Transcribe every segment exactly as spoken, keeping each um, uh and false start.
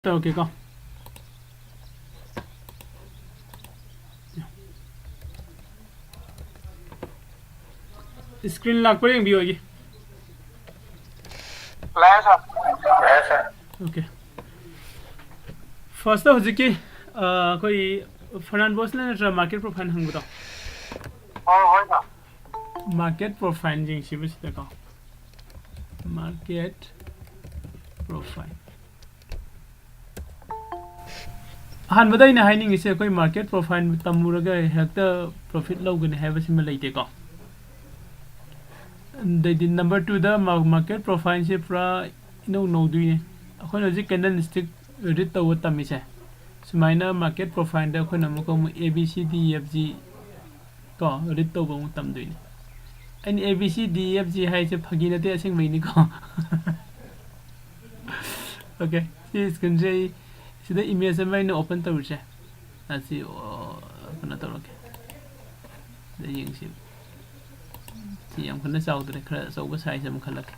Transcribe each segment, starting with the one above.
ꯇꯧꯔꯛꯀꯦꯀꯣ꯫ Screen ꯂꯥꯛꯄ꯭ꯔꯥ ꯌꯦꯡꯕꯤꯌꯨ ꯑꯩꯒꯤ꯫ ꯂꯥꯛꯑꯦ, sir꯫ ꯂꯥꯛꯑꯦ, sir꯫ Okay꯫ First ꯍꯧꯖꯤꯛꯀꯤ, ꯑ, ꯑꯩꯈꯣꯏ ꯐꯔꯅꯥꯟ ꯕꯣꯁꯅ ꯅꯠꯇ꯭ꯔꯥ market profile ꯍꯪꯕꯗꯣ? ꯍꯣꯏ, ꯍꯣꯏ, sir꯫ Market profile ꯌꯦꯡꯁꯤꯕ ꯁꯤꯗꯀꯣ꯫ Market profile꯫ ꯑꯍꯥꯟꯕꯗ ꯑꯩꯅ ꯍꯥꯏꯅꯤꯡꯉꯤꯁꯦ, ꯑꯩꯈꯣꯏ market profile ꯇꯝꯃꯨꯔꯒ ꯍꯦꯛꯇ profit ꯂꯧꯒꯅꯤ ꯍꯥꯏꯕꯁꯤꯃ ꯂꯩꯇꯦꯀꯣ꯫ ꯑꯗꯩꯗꯤ number twoꯗ ꯃꯥ-, market profileꯁꯦ ꯄꯨꯔꯥ ꯏꯅꯧ ꯅꯧꯗꯣꯏꯅꯦ꯫ ꯑꯩꯈꯣꯏꯅ ꯍꯧꯖꯤꯛ candlestick read ꯇꯧꯕ ꯇꯝꯃꯤꯁꯦ, ꯁꯨꯃꯥꯏꯅ market profileꯗ ꯑꯩꯈꯣꯏꯅ ꯑꯃꯨꯛꯀ ꯑꯃꯨꯛ A B C D E F G ꯀꯣ, read ꯇꯧꯕ ꯑꯃꯨꯛ ꯇꯝꯗꯣꯏꯅꯦ꯫ ꯑꯩꯅ A B C D E F G ꯍꯥꯏꯁꯦ ꯐꯥꯒꯤ ꯅꯠꯇꯦ, ꯑꯁꯦꯡꯕꯩꯅꯤꯀꯣ꯫ Okay, ꯁꯤ screenꯁꯦ ꯑꯩ ꯁꯤꯗ image ꯑꯃ ꯑꯩꯅ open ꯇꯧꯔꯤꯁꯦ꯫ ꯑꯁꯤ, ꯑꯣ, ꯀꯩꯅꯣ ꯇꯧꯔꯒꯦ꯫ ꯁꯤꯗ ꯌꯦꯡꯁꯤ꯫ ꯁꯤ ꯌꯥꯝ ꯀꯟꯅ ꯆꯥꯎꯗ꯭ꯔꯦ, ꯈꯔ ꯑꯆꯧꯕ size ꯑꯃ ꯈꯜꯂꯛꯀꯦ꯫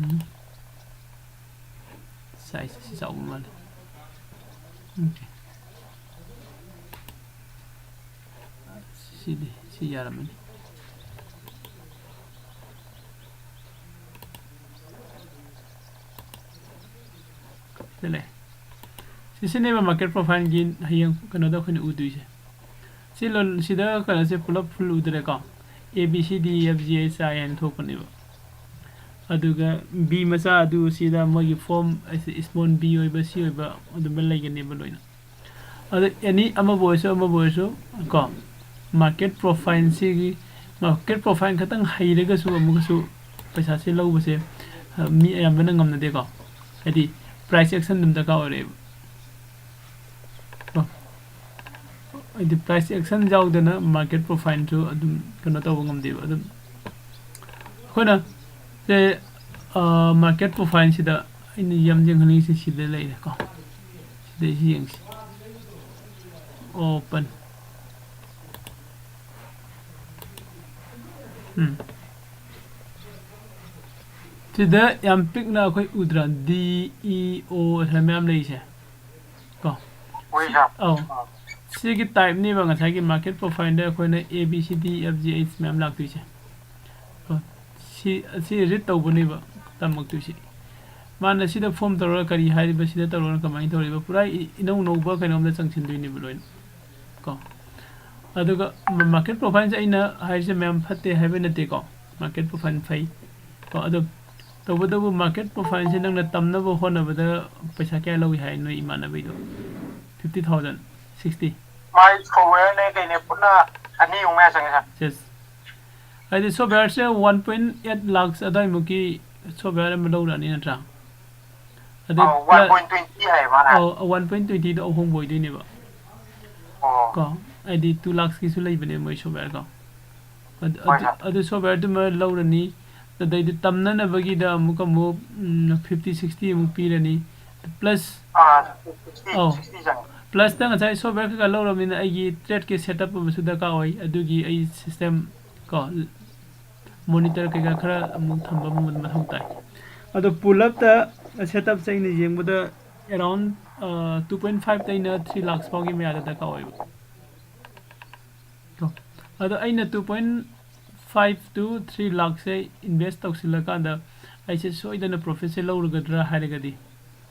ꯎꯝ꯫ Size ꯁꯤ ꯆꯥꯎꯕ ꯃꯥꯜꯂꯦ꯫ Okay꯫ ꯁꯤꯗꯤ, ꯁꯤ ꯌꯥꯔꯝꯃꯅꯤ꯫ ꯁꯤ ꯂꯩ꯫ ꯁꯤꯁꯤꯅꯦꯕ market profileꯒꯤ ꯍꯌꯦꯡ ꯀꯩꯅꯣꯗ ꯑꯩꯈꯣꯏꯅ ꯎꯗꯣꯏꯁꯦ꯫ ꯁꯤ ꯂꯣꯟ-, ꯁꯤꯗ ꯀꯩꯅꯣꯁꯦ ꯄꯨꯂꯞ full ꯎꯗ꯭ꯔꯦꯀꯣ꯫ A B C D E F G H I ꯍꯥꯏꯅ ꯊꯣꯛꯄꯅꯦꯕ꯫ ꯑꯗꯨꯒ B ꯃꯆꯥ ꯑꯗꯨ ꯁꯤꯗ ꯃꯣꯏꯒꯤ form, small B ꯑꯣꯏꯕ, C ꯑꯣꯏꯕ ꯑꯗꯨꯝꯕ ꯂꯩꯒꯅꯦꯕ ꯂꯣꯏꯅ꯫ ꯑꯗ any ꯑꯃꯕꯨ ꯑꯣꯏꯔꯁꯨ, ꯑꯃꯕꯨ ꯑꯣꯏꯔꯁꯨ ꯀꯣ, market profileꯁꯤꯒꯤ, market profile ꯈꯛꯇꯪ ꯍꯩꯔꯒꯁꯨ ꯑꯃꯨꯛꯀꯁꯨ ꯄꯩꯁꯥꯁꯦ ꯂꯧꯕꯁꯦ, ꯑ, ꯃꯤ ꯑꯌꯥꯝꯕꯅ ꯉꯝꯅꯗꯦꯀꯣ꯫ ꯍꯥꯏꯗꯤ price action ꯑꯗꯨꯝ ꯗꯔꯀꯥꯔ ꯑꯣꯏꯔꯛꯑꯦꯕ꯫ ꯀꯣ? ꯍꯥꯏꯗꯤ price action ꯌꯥꯎꯗꯅ market profileꯁꯨ ꯑꯗꯨꯝ ꯀꯩꯅꯣ ꯇꯧꯕ ꯉꯝꯗꯦꯕ꯫ ꯑꯗꯨꯝ ꯑꯩꯈꯣꯏꯅ ꯁꯦ, ꯑ, market profileꯁꯤꯗ ꯑꯩꯅ ꯌꯥꯝ ꯌꯦꯡꯍꯟꯅꯤꯡꯉꯤꯁꯦ ꯁꯤꯗ ꯂꯩꯔꯦꯀꯣ꯫ ꯁꯤꯗꯩꯁꯤ ꯌꯦꯡꯁꯤ꯫ Open꯫ ꯎꯝ꯫ ꯁꯤꯗ ꯌꯥꯝ ꯄꯤꯛꯅ ꯑꯩꯈꯣꯏ ꯎꯗ꯭ꯔꯥ? ꯗꯤ ꯏ ꯑꯣ ꯍꯥꯏ ꯃꯌꯥꯝ ꯂꯩꯔꯤꯁꯦ ꯀꯣ? ꯎꯏ ꯁꯥꯔ꯫ ꯑꯧ, ꯁꯤꯒꯤ ꯇꯥꯏꯞꯅꯦꯕ ꯉꯁꯥꯏꯒꯤ ꯃꯥꯔꯀꯦꯠ ꯄ꯭ꯔꯣꯐꯥꯏꯜꯗ ꯑꯩꯈꯣꯏꯅ A B C D F G H ꯃꯌꯥꯝ ꯂꯥꯛꯇꯣꯏꯁꯦ ꯀꯣ? ꯁꯤ ꯑꯁꯤ ꯔꯤꯠ ꯇꯧꯕꯅꯦꯕ ꯇꯝꯃꯛꯇꯣꯏꯁꯦ꯫ ꯃꯥꯅ ꯁꯤꯗ ꯐꯣꯝ ꯇꯧꯔꯒ ꯀꯔꯤ ꯍꯥꯏꯔꯤꯕ, ꯁꯤꯗ ꯇꯧꯔꯒ ꯀꯃꯥꯏꯅ ꯇꯧꯔꯤꯕ, ꯄꯨꯔꯥ ꯏ- ꯏꯅꯧ ꯅꯧꯕ ꯀꯩꯅꯣꯝꯗ ꯆꯪꯁꯤꯟꯗꯣꯏꯅꯦꯕ ꯂꯣꯏꯅ ꯀꯣ? ꯑꯗꯨꯒ ꯃꯥꯔꯀꯦꯠ ꯄ꯭ꯔꯣꯐꯥꯏꯜꯁꯦ ꯑꯩꯅ ꯍꯥꯏꯔꯤꯁꯦ ꯃꯌꯥꯝ ꯐꯠꯇꯦ ꯍꯥꯏꯕ ꯅꯠꯇꯦꯀꯣ, ꯃꯥꯔꯀꯦꯠ ꯄ꯭ꯔꯣꯐꯥꯏꯜ ꯐꯩ ꯀꯣ꯫ ꯑꯗꯣ ꯇꯧꯕꯇꯕꯨ ꯃꯥꯔꯀꯦꯠ ꯄ꯭ꯔꯣꯐꯥꯏꯜꯁꯦ ꯅꯪꯅ ꯇꯝꯅꯕ ꯍꯣꯠꯅꯕꯗ ꯄꯩꯁꯥ ꯀꯌꯥ ꯂꯧꯏ ꯍꯥꯏ ꯅꯣꯏ ꯏꯃꯥꯟꯅꯕꯩꯗꯣ? Fifty thousand, sixty? ꯃꯥꯏ ꯁꯣꯐꯋꯦꯌꯔꯅꯦ ꯀꯩꯅꯦ ꯄꯨꯟꯅ ꯑꯅꯤ ꯑꯍꯨꯝ ꯃꯌꯥ ꯆꯪꯉꯦ ꯁꯥꯔ꯫ ꯌꯦꯁ꯫ ꯍꯥꯏꯗꯤ ꯁꯣꯐꯋꯦꯌꯔꯁꯦ one point eight lakhs ꯑꯗꯥꯏꯃꯨꯛꯀꯤ ꯁꯣꯐꯋꯦꯌꯔ ꯑꯃ ꯂꯧꯔꯅꯤ ꯅꯠꯇ꯭ꯔꯥ? ꯑꯗꯩ ꯑꯧ, one point twenty ꯍꯥꯏꯌꯦ ꯃꯥꯅ꯫ ꯑꯧ, one point twentyꯗꯣ ꯑꯍꯣꯡꯕ ꯑꯣꯏꯗꯣꯏꯅꯦꯕ ꯑꯣ꯫ ꯀꯣ? ꯍꯥꯏꯗꯤ two lakhsꯀꯤꯁꯨ ꯂꯩꯕꯅꯦ ꯃꯣꯏ ꯁꯣꯐꯋꯦꯌꯔ ꯀꯣ? ꯑꯗꯨ- ꯍꯣꯏ ꯑꯗꯨ- ꯁꯥꯔ꯫ ꯑꯗꯨ ꯁꯣꯐꯋꯦꯌꯔꯗꯨꯃ ꯂꯧꯔꯅꯤ꯫ ꯑꯗꯩꯗꯤ ꯇꯝꯅꯅꯕꯒꯤꯗ ꯑꯃꯨꯛ ꯑꯃꯨꯛ ꯐꯤꯐꯇꯤ ꯁꯤꯛꯁꯇꯤ ꯑꯃꯨꯛ ꯄꯤꯔꯅꯤ꯫ ꯄ꯭ꯂꯁ ꯑꯥ, sixty, ꯑꯧ꯫ sixty ꯆꯪꯉꯦ꯫ ꯄ꯭ꯂꯁꯇ ꯉꯁꯥꯏ ꯁꯣꯐꯋꯦꯌꯔ ꯀꯩꯀꯥ ꯂꯧꯔꯕꯅꯤꯅ ꯑꯩꯒꯤ ꯇ꯭ꯔꯦꯠꯀꯤ ꯁꯦꯠꯑꯞ ꯑꯃꯁꯨ ꯗꯔꯀꯥꯔ ꯑꯣꯏ꯫ ꯑꯗꯨꯒꯤ ꯑꯩ ꯁꯤꯁꯇꯦꯝ ꯀꯣ, ꯃꯣꯅꯤꯇꯔ ꯀꯩꯀꯥ ꯈꯔ ꯑꯃꯨꯛ ꯊꯝꯕ ꯑꯃ ꯃꯊꯧ ꯇꯥꯏ꯫ ꯑꯗꯣ ꯄꯨꯂꯞꯇ ꯁꯦꯠꯑꯞꯁꯦ ꯑꯩꯅ ꯌꯦꯡꯕꯗ around two point fiveꯇꯩꯅ three lakhs ꯐꯥꯎꯒꯤ ꯃꯌꯥꯗ ꯗꯔꯀꯥꯔ ꯑꯣꯏꯕ꯫ ꯀꯣ? ꯑꯗꯣ ꯑꯩꯅ two point five to three lakhsꯁꯦ invest ꯇꯧꯁꯤꯜꯂꯀꯥꯟꯗ ꯑꯩꯁꯦ ꯁꯣꯏꯗꯅ profitꯁꯦ ꯂꯧꯔꯒꯗ꯭ꯔꯥ ꯍꯥꯏꯔꯒꯗꯤ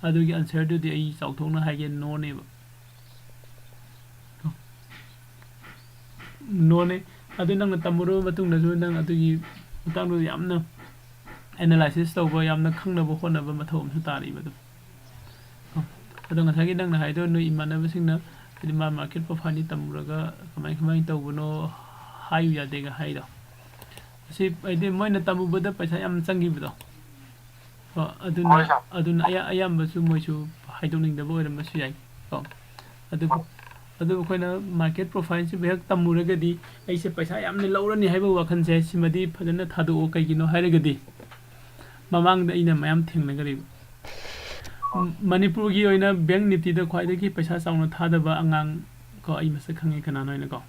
ꯑꯗꯨꯒꯤ answerꯗꯨꯗꯤ ꯑꯩ ꯆꯥꯎꯊꯣꯛꯅ ꯍꯥꯏꯒꯦ, noꯅꯦꯕ꯫ Noꯅꯦ꯫ ꯑꯗꯨ ꯅꯪꯅ ꯇꯝꯃꯨꯔꯕ ꯃꯇꯨꯡꯗꯁꯨ ꯅꯪ ꯑꯗꯨꯒꯤ ꯃꯇꯥꯡꯗ ꯌꯥꯝꯅ analysis ꯇꯧꯕ, ꯌꯥꯝꯅ ꯈꯪꯅꯕ ꯍꯣꯠꯅꯕ ꯃꯊꯧ ꯑꯃꯁꯨ ꯇꯥꯔꯤꯕ ꯑꯗꯨ꯫ ꯑꯗꯣ ꯉꯁꯥꯏꯒꯤ ꯅꯪꯅ ꯍꯥꯏꯗꯣ ꯅꯣꯏ ꯏꯃꯥꯟꯅꯕꯁꯤꯡꯅ ꯍꯥꯏꯗꯤ ꯃꯥ market profileꯅꯤ ꯇꯝꯃꯨꯔꯒ ꯀꯃꯥꯏ ꯀꯃꯥꯏꯅ ꯇꯧꯕꯅꯣ ꯍꯥꯏꯌꯨ ꯌꯥꯗꯦꯒ ꯍꯥꯏꯗꯣ꯫ ꯑꯁꯤ ꯍꯥꯏꯗꯤ ꯃꯣꯏꯅ ꯇꯝꯃꯨꯕꯗ ꯄꯩꯁꯥ ꯌꯥꯝ ꯆꯪꯈꯤꯕꯗꯣ꯫ ꯀꯣ, ꯑꯗꯨꯅ ꯍꯣꯏ, ꯁꯥꯔ꯫ ꯑꯗꯨꯅ ꯑꯌꯥ- ꯑꯌꯥꯝꯕꯁꯨ ꯃꯣꯏꯁꯨ ꯍꯥꯏꯗꯣꯛꯅꯤꯡꯗꯕ ꯑꯣꯏꯔꯝꯕꯁꯨ ꯌꯥꯏ ꯀꯣ꯫ ꯑꯗꯨꯕꯨ ꯑꯗꯨꯕꯨ ꯑꯩꯈꯣꯏꯅ market profileꯁꯤꯕꯨ ꯍꯦꯛ ꯇꯝꯃꯨꯔꯒꯗꯤ ꯑꯩꯁꯦ ꯄꯩꯁꯥ ꯌꯥꯝꯅ ꯂꯧꯔꯅꯤ ꯍꯥꯏꯕ ꯋꯥꯈꯜꯁꯦ ꯁꯤꯃꯗꯤ ꯐꯖꯅ ꯊꯥꯗꯣꯛꯑꯣ꯫ ꯀꯩꯒꯤꯅꯣ ꯍꯥꯏꯔꯒꯗꯤ ꯃꯃꯥꯡꯗ ꯑꯩꯅ ꯃꯌꯥꯝ ꯊꯦꯡꯅꯈ꯭ꯔꯦꯕ꯫ ꯃꯅꯤꯄꯨꯔꯒꯤ ꯑꯣꯏꯅ bank Niftyꯗ ꯈ꯭ꯋꯥꯏꯗꯒꯤ ꯄꯩꯁꯥ ꯆꯥꯎꯅ ꯊꯥꯗꯕ ꯑꯉꯥꯡ ꯀꯣ, ꯑꯩ ꯃꯁꯛ ꯈꯪꯉꯦ ꯀꯅꯥꯅꯣ ꯍꯥꯏꯅ ꯀꯣ꯫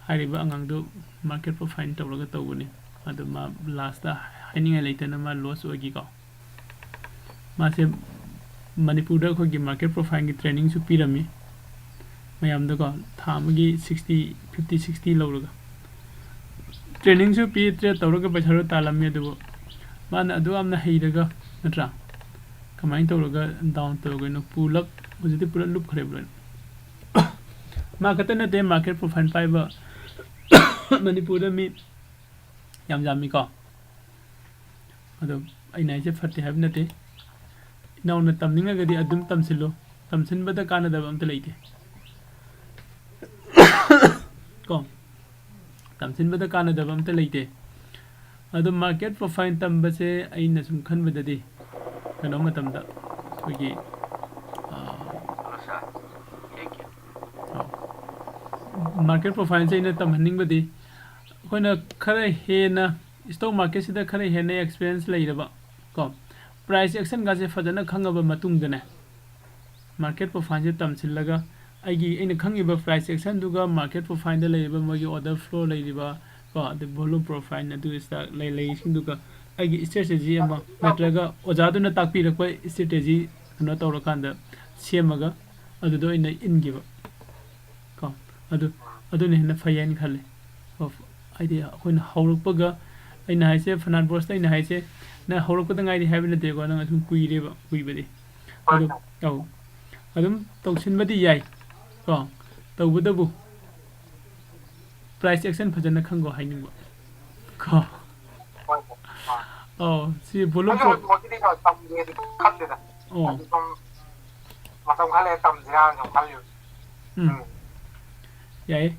ꯍꯥꯏꯔꯤꯕ ꯑꯉꯥꯡꯗꯨ market profile ꯇꯧꯔꯒ ꯇꯧꯕꯅꯤ꯫ ꯑꯗꯨ ꯃꯥ lastꯇ ꯍꯥꯏꯅꯤꯡꯉꯥꯏ ꯂꯩꯇꯅ ꯃꯥ ꯂꯣꯁ ꯑꯣꯏꯈꯤꯀꯣ꯫ ꯃꯥꯁꯦ ꯃꯅꯤꯄꯨꯔꯗ ꯑꯩꯈꯣꯏꯒꯤ ꯃꯥꯔꯀꯦꯠ ꯄ꯭ꯔꯣꯐꯥꯏꯜꯒꯤ ꯇ꯭ꯔꯦꯅꯤꯡꯁꯨ ꯄꯤꯔꯝꯃꯤ ꯃꯌꯥꯝꯗꯀꯣ꯫ ꯊꯥ ꯑꯃꯒꯤ ꯁꯤꯛꯁꯇꯤ, ꯐꯤꯐꯇꯤ ꯁꯤꯛꯁꯇꯤ ꯂꯧꯔꯒ ꯇ꯭ꯔꯦꯅꯤꯡꯁꯨ ꯄꯤ, ꯇ꯭ꯔꯦꯠ ꯇꯧꯔꯒ ꯄꯩꯁꯥꯗꯣ ꯇꯥꯜꯂꯝꯃꯤ꯫ ꯑꯗꯨꯕꯨ ꯃꯥꯅ ꯑꯗꯨ ꯌꯥꯝꯅ ꯍꯩꯔꯒ, ꯅꯠꯇ꯭ꯔꯥ, ꯀꯃꯥꯏꯅ ꯇꯧꯔꯒ ꯗꯥꯎꯟ ꯇꯧꯔꯒꯅꯣ? ꯄꯨꯂꯞ, ꯍꯧꯖꯤꯛꯇꯤ ꯄꯨꯂꯞ ꯂꯨꯞꯈ꯭ꯔꯦꯕ ꯂꯣꯏꯅ꯫ ꯃꯥ ꯈꯛꯇ ꯅꯠꯇꯦ ꯃꯥꯔꯀꯦꯠ ꯄ꯭ꯔꯣꯐꯥꯏꯜ ꯄꯥꯏꯕ ꯃꯅꯤꯄꯨꯔꯗ ꯃꯤ ꯌꯥꯝ ꯌꯥꯝꯃꯤꯀꯣ꯫ ꯑꯗꯣ ꯑꯩꯅ ꯍꯥꯏꯁꯦ ꯐꯠꯇꯦ ꯍꯥꯏꯕ ꯅꯠꯇꯦ꯫ ꯏꯅꯥꯎꯅ ꯇꯝꯅꯤꯡꯉꯒꯗꯤ ꯑꯗꯨꯝ ꯇꯝꯁꯤꯜꯂꯨ꯫ ꯇꯝꯁꯤꯟꯕꯗ ꯀꯥꯟꯅꯗꯕ ꯑꯝꯇ ꯂꯩꯇꯦ꯫ ꯀꯣ, ꯇꯝꯁꯤꯟꯕꯗ ꯀꯥꯟꯅꯗꯕ ꯑꯝꯇ ꯂꯩꯇꯦ꯫ ꯑꯗꯣ ꯃꯥꯔꯀꯦꯠ ꯄ꯭ꯔꯣꯐꯥꯏꯜ ꯇꯝꯕꯁꯦ ꯑꯩꯅ ꯁꯨꯝ ꯈꯟꯕꯗꯗꯤ ꯀꯩꯅꯣ ꯃꯇꯝꯗ ꯑꯩꯈꯣꯏꯒꯤ, ꯑꯥ, ꯃꯥꯔꯀꯦꯠ ꯄ꯭ꯔꯣꯐꯥꯏꯜꯁꯦ ꯑꯩꯅ ꯇꯝꯍꯟꯅꯤꯡꯕꯗꯤ ꯑꯩꯈꯣꯏꯅ ꯈꯔ ꯍꯦꯟꯅ, ꯁ꯭ꯇꯣꯛ ꯃꯥꯔꯀꯦꯠꯁꯤꯗ ꯈꯔ ꯍꯦꯟꯅ ꯑꯦꯛꯁꯄꯤꯔꯤꯌꯦꯟꯁ ꯂꯩꯔꯕ ꯀꯣ, ꯄ꯭ꯔꯥꯏꯁ ꯑꯦꯛꯁꯟꯒꯁꯦ ꯐꯖꯅ ꯈꯪꯉꯕ ꯃꯇꯨꯡꯗꯅꯦ, ꯃꯥꯔꯀꯦꯠ ꯄ꯭ꯔꯣꯐꯥꯏꯜꯁꯦ ꯇꯝꯁꯤꯜꯂꯒ ꯑꯩꯒꯤ, ꯑꯩꯅ ꯈꯪꯉꯤꯕ ꯄ꯭ꯔꯥꯏꯁ ꯑꯦꯛꯁꯟꯗꯨꯒ ꯃꯥꯔꯀꯦꯠ ꯄ꯭ꯔꯣꯐꯥꯏꯜꯗ ꯂꯩꯔꯤꯕ ꯃꯣꯏꯒꯤ ꯑꯣꯔꯗꯔ ꯐ꯭ꯂꯣ ꯂꯩꯔꯤꯕ ꯀꯣ, ꯑꯗꯩ ꯚꯣꯂꯨꯝ ꯄ꯭ꯔꯣꯐꯥꯏꯜ, ꯑꯗꯨ ꯂꯩꯔꯤꯁꯤꯡꯗꯨꯒ ꯑꯩꯒꯤ ꯏꯁꯇ꯭ꯔꯦꯇꯦꯖꯤ ꯑꯃ ꯅꯠꯇ꯭ꯔꯒ ꯑꯣꯖꯥꯗꯨꯅ ꯇꯥꯛꯄꯤꯔꯛꯄ ꯏꯁꯇ꯭ꯔꯦꯇꯦꯖꯤ ꯀꯩꯅꯣ ꯇꯧꯔꯀꯥꯟꯗ ꯁꯦꯝꯃꯒ ꯑꯗꯨꯗ ꯑꯣꯏꯅ ꯏꯟꯈꯤꯕ ꯀꯣ, ꯑꯗꯨ, ꯑꯗꯨꯅ ꯍꯦꯟꯅ ꯐꯩ ꯍꯥꯏꯅ ꯈꯜꯂꯤ꯫ ꯀꯣ, ꯍꯥꯏꯗꯤ ꯑꯩꯈꯣꯏꯅ ꯍꯧꯔꯛꯄꯒ, ꯑꯩꯅ ꯍꯥꯏꯁꯦ, ꯐꯔꯅꯥꯟ ꯕꯣꯁꯇ ꯑꯩꯅ ꯍꯥꯏꯁꯦ, ꯅꯪ ꯍꯧꯔꯛꯄꯗ ꯉꯥꯏꯔꯤ ꯍꯥꯏꯕ ꯅꯠꯇꯦꯀꯣ, ꯅꯪ ꯑꯗꯨꯝ ꯀꯨꯏꯔꯦꯕ, ꯀꯨꯏꯕꯗꯤ꯫ ꯑꯗꯨꯝ, ꯑꯧ, ꯑꯗꯨꯝ ꯇꯧꯁꯤꯟꯕꯗꯤ ꯌꯥꯏ ꯀꯣ, ꯇꯧꯕꯇꯕꯨ ꯄ꯭ꯔꯥꯏꯁ ꯑꯦꯛꯁꯟ ꯐꯖꯅ ꯈꯪꯒꯣ ꯍꯥꯏꯅꯤꯡꯕ ꯀꯣ꯫ ꯍꯣꯏ, ꯍꯣꯏ꯫ ꯑꯥ꯫ ꯑꯧ, ꯁꯤ ꯚꯣꯂꯨꯝ ꯑꯩꯁꯨ ꯄ꯭ꯔꯣ-, ꯍꯧꯖꯤꯛꯃꯛꯀꯤꯗꯤ ꯀꯌꯥ ꯇꯝꯗꯦ, ꯑꯗꯨ ꯑꯣ꯫ ꯈꯪꯗꯦꯗ꯫ ꯑꯗꯨ ꯁꯨꯝ ꯃꯇꯝ ꯈꯔ ꯂꯩꯔ ꯇꯝꯁꯤꯔꯥꯅ ꯁꯨꯝ ꯈꯜꯂꯤꯕ꯫ ꯎꯝ꯫ ꯎꯝ꯫ ꯌꯥꯏꯌꯦ꯫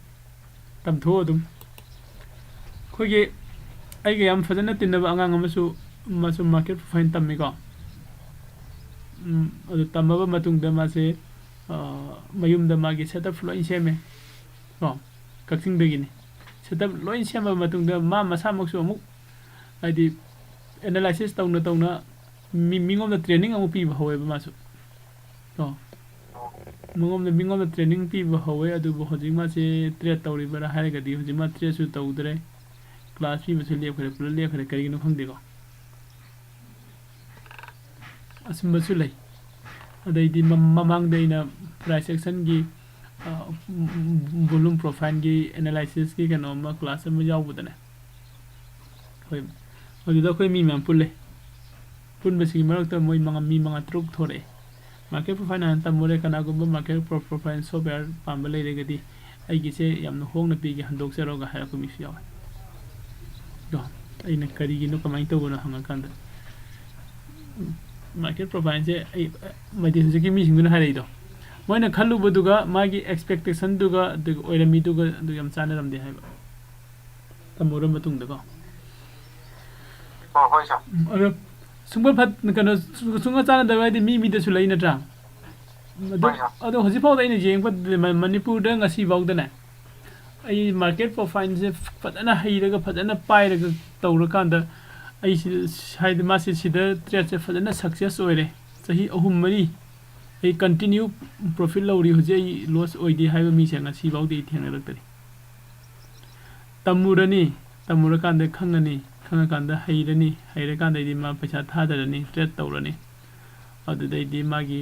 ꯇꯝꯊꯣꯛꯑꯣ ꯑꯗꯨꯝ꯫ ꯑꯩꯈꯣꯏꯒꯤ, ꯑꯩꯒ ꯌꯥꯝ ꯐꯖꯅ ꯇꯤꯟꯅꯕ ꯑꯉꯥꯡ ꯑꯃꯁꯨ, ꯃꯥꯁꯨ ꯃꯥꯔꯀꯦꯠ ꯄ꯭ꯔꯣꯐꯥꯏꯜ ꯇꯝꯃꯤꯀꯣ꯫ ꯎꯝ, ꯑꯗꯨ ꯇꯝꯃꯕ ꯃꯇꯨꯡꯗ ꯃꯥꯁꯦ, ꯑ, ꯃꯌꯨꯝꯗ ꯃꯥꯒꯤ ꯁꯦꯠꯑꯞ ꯂꯣꯏ ꯁꯦꯝꯃꯦ꯫ ꯀꯣ? ꯀꯛꯆꯤꯡꯗꯒꯤꯅꯤ꯫ ꯁꯦꯠꯑꯞ ꯂꯣꯏ ꯁꯦꯝꯃꯕ ꯃꯇꯨꯡꯗ ꯃꯥ ꯃꯁꯥꯃꯛꯁꯨ ꯑꯃꯨꯛ, ꯍꯥꯏꯗꯤ, ꯑꯦꯅꯥꯂꯥꯏꯁꯤꯁ ꯇꯧꯅ ꯇꯧꯅ ꯃꯤ-, ꯃꯤꯉꯣꯟꯗ ꯇ꯭ꯔꯦꯅꯤꯡ ꯑꯃꯨꯛ ꯄꯤꯕ ꯍꯧꯋꯦꯕ ꯃꯥꯁꯨ꯫ ꯀꯣ? ꯃꯉꯣꯟꯗ, ꯃꯤꯉꯣꯟꯗ ꯇ꯭ꯔꯦꯅꯤꯡ ꯄꯤꯕ ꯍꯧꯋꯦ, ꯑꯗꯨꯕꯨ ꯍꯧꯖꯤꯛ ꯃꯥꯁꯦ ꯇ꯭ꯔꯦꯠ ꯇꯧꯔꯤꯕꯔꯥ ꯍꯥꯏꯔꯒꯗꯤ ꯍꯧꯖꯤꯛ ꯃꯥ ꯇ꯭ꯔꯦꯠꯁꯨ ꯇꯧꯗ꯭ꯔꯦ꯫ ꯀ꯭ꯂꯥꯁ ꯄꯤꯕꯁꯨ ꯂꯦꯞꯈ꯭ꯔꯦ, ꯄꯨꯂꯞ ꯂꯦꯞꯈ꯭ꯔꯦ, ꯀꯔꯤꯒꯤꯅꯣ ꯈꯪꯗꯦꯀꯣ꯫ ꯑꯁꯨꯝꯕꯁꯨ ꯂꯩ꯫ ꯑꯗꯩꯗꯤ ꯃ-, ꯃꯃꯥꯡꯗ ꯑꯩꯅ price action ꯒꯤ, ꯑ, volume profile ꯒꯤ analysis ꯀꯤ ꯀꯩꯅꯣ ꯑꯃ, class ꯑꯃ ꯌꯥꯎꯕꯗꯅꯦ, ꯍꯣꯏ, ꯑꯗꯨꯗ ꯑꯩꯈꯣꯏ ꯃꯤ ꯃꯌꯥꯝ ꯄꯨꯜꯂꯦ꯫ ꯄꯨꯟꯕꯁꯤꯒꯤ ꯃꯔꯛꯇ ꯃꯣꯏ ꯃꯉꯥ, ꯃꯤ ꯃꯉꯥ ꯇꯔꯨꯛ ꯊꯣꯔꯛꯑꯦ꯫ Market profile ꯍꯥꯟꯅ ꯇꯝꯃꯨꯔꯦ, ꯀꯅꯥꯒꯨꯝꯕ market pro-, profile software ꯄꯥꯝꯕ ꯂꯩꯔꯒꯗꯤ ꯑꯩꯒꯤꯁꯦ ꯌꯥꯝꯅ ꯍꯣꯡꯅ ꯄꯤꯒꯦ, ꯍꯟꯗꯣꯛꯆꯔꯣꯒ ꯍꯥꯏꯔꯛꯄ ꯃꯤꯁꯨ ꯌꯥꯎꯋꯦ꯫ ꯑꯗꯣ ꯑꯩꯅ ꯀꯔꯤꯒꯤꯅꯣ, ꯀꯃꯥꯏꯅ ꯇꯧꯕꯅꯣ ꯍꯪꯉꯀꯥꯟꯗ, market profile ꯁꯦ ꯑꯩ, ꯃꯗꯤ ꯍꯧꯖꯤꯛꯀꯤ ꯃꯤꯁꯤꯡꯗꯨꯅ ꯍꯥꯏꯔꯛꯏꯗꯣ, ꯃꯣꯏꯅ ꯈꯜꯂꯨꯕꯗꯨꯒ ꯃꯥꯒꯤ expectation ꯗꯨꯒ ꯑꯗꯨꯒ ꯑꯣꯏꯔꯝꯃꯤꯗꯨꯒ ꯑꯗꯨ ꯌꯥꯝ ꯆꯥꯟꯅꯔꯝꯗꯦ ꯍꯥꯏꯕ꯫ ꯇꯝꯃꯨꯔ ꯃꯇꯨꯡꯗꯀꯣ꯫ ꯑꯣ, ꯍꯣꯏ, ꯁꯥꯔ꯫ ꯎꯝ, ꯑꯗꯣ ꯁꯨꯡꯐꯠ ꯐꯠ-, ꯀꯩꯅꯣ, ꯁꯨꯡ-, ꯁꯨꯡꯆꯥ ꯆꯥꯟꯅꯗꯕ ꯍꯥꯏꯗꯤ ꯃꯤ ꯃꯤꯗꯁꯨ ꯂꯩ, ꯅꯠꯇ꯭ꯔꯥ? ꯑꯗꯣ, ꯍꯣꯏ, ꯁꯥꯔ꯫ ꯑꯗꯣ ꯍꯧꯖꯤꯛꯐꯥꯎꯗ ꯑꯩꯅ ꯌꯦꯡꯕꯗꯗꯤ ꯃ-, ꯃꯅꯤꯄꯨꯔꯗ ꯉꯁꯤꯐꯥꯎꯗꯅꯦ, ꯑꯩ market profile ꯁꯦ ꯐꯖꯅ ꯍꯩꯔꯒ, ꯐꯖꯅ ꯄꯥꯏꯔꯒ ꯇꯧꯔꯀꯥꯟꯗ, ꯑꯩ ꯁꯤ-, ꯍꯥꯏꯗꯤ ꯃꯥꯁꯦ ꯁꯤꯗ trade ꯁꯦ ꯐꯖꯅ success ꯑꯣꯏꯔꯦ꯫ ꯆꯍꯤ ꯑꯍꯨꯝ ꯃꯔꯤ ꯑꯩ continue profit ꯂꯧꯔꯤ, ꯍꯧꯖꯤꯛ ꯑꯩ loss ꯑꯣꯏꯗꯦ ꯍꯥꯏꯕ ꯃꯤꯁꯦ ꯉꯁꯤꯐꯥꯎꯗꯤ ꯑꯩ ꯊꯦꯡꯅꯔꯛꯇꯔꯤ꯫ ꯇꯝꯃꯨꯔꯅꯤ, ꯇꯝꯃꯨꯔꯀꯥꯟꯗ ꯈꯪꯉꯅꯤ, ꯈꯪꯉꯀꯥꯟꯗ ꯍꯩꯔꯅꯤ, ꯍꯩꯔꯀꯥꯟꯗꯩꯗꯤ ꯃꯥ ꯄꯩꯁꯥ ꯊꯥꯗꯔꯅꯤ, trade ꯇꯧꯔꯅꯤ꯫ ꯑꯗꯨꯗꯩꯗꯤ ꯃꯥꯒꯤ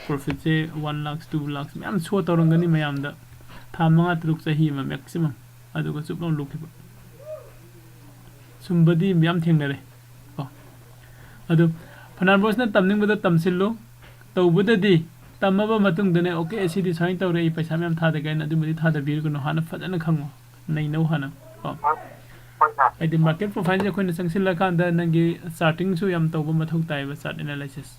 profit ꯁꯦ one lakh, two lakh ꯃꯌꯥꯝ show ꯇꯧꯔꯝꯒꯅꯤ ꯃꯌꯥꯝꯗ꯫ ꯊꯥ ꯃꯉꯥ, ꯇꯔꯨꯛ, ꯆꯍꯤ ꯑꯃ maximum꯫ ꯑꯗꯨꯒ ꯆꯨꯞ ꯂꯥꯎꯅ ꯂꯨꯞꯈꯤꯕ꯫ ꯁꯨꯝꯕꯗꯤ ꯃꯌꯥꯝ ꯊꯦꯡꯅꯔꯦ ꯀꯣ꯫ ꯑꯗꯨ ꯐꯅꯥꯟꯕꯣꯁꯅ ꯇꯝꯅꯤꯡꯕꯗ ꯇꯝꯁꯤꯜꯂꯨ꯫ ꯇꯧꯕꯗꯗꯤ ꯇꯝꯃꯕ ꯃꯇꯨꯡꯗꯅꯦ, "OK, ꯑꯁꯤꯗꯤ ꯁꯨꯃꯥꯏꯅ ꯇꯧꯔꯦ, ꯑꯩ ꯄꯩꯁꯥ ꯃꯌꯥꯝ ꯊꯥꯗꯒꯦ" ꯍꯥꯏꯅ ꯑꯗꯨꯃꯗꯤ ꯊꯥꯗꯕꯤꯔꯨꯒꯅꯨ, ꯍꯥꯏꯅ ꯐꯖꯅ ꯈꯪꯉꯣ, ꯅꯩꯅꯧ ꯍꯥꯟꯅ ꯀꯣ꯫ ꯍꯣꯏ, ꯁꯥꯔ꯫ ꯍꯥꯏꯗꯤ market profile ꯁꯦ ꯑꯩꯈꯣꯏꯅ ꯆꯪꯁꯤꯜꯂꯀꯥꯟꯗ ꯅꯪꯒꯤ charting ꯁꯨ ꯌꯥꯝ ꯇꯧꯕ ꯃꯊꯧ ꯇꯥꯏꯌꯦꯕ, chart analysis꯫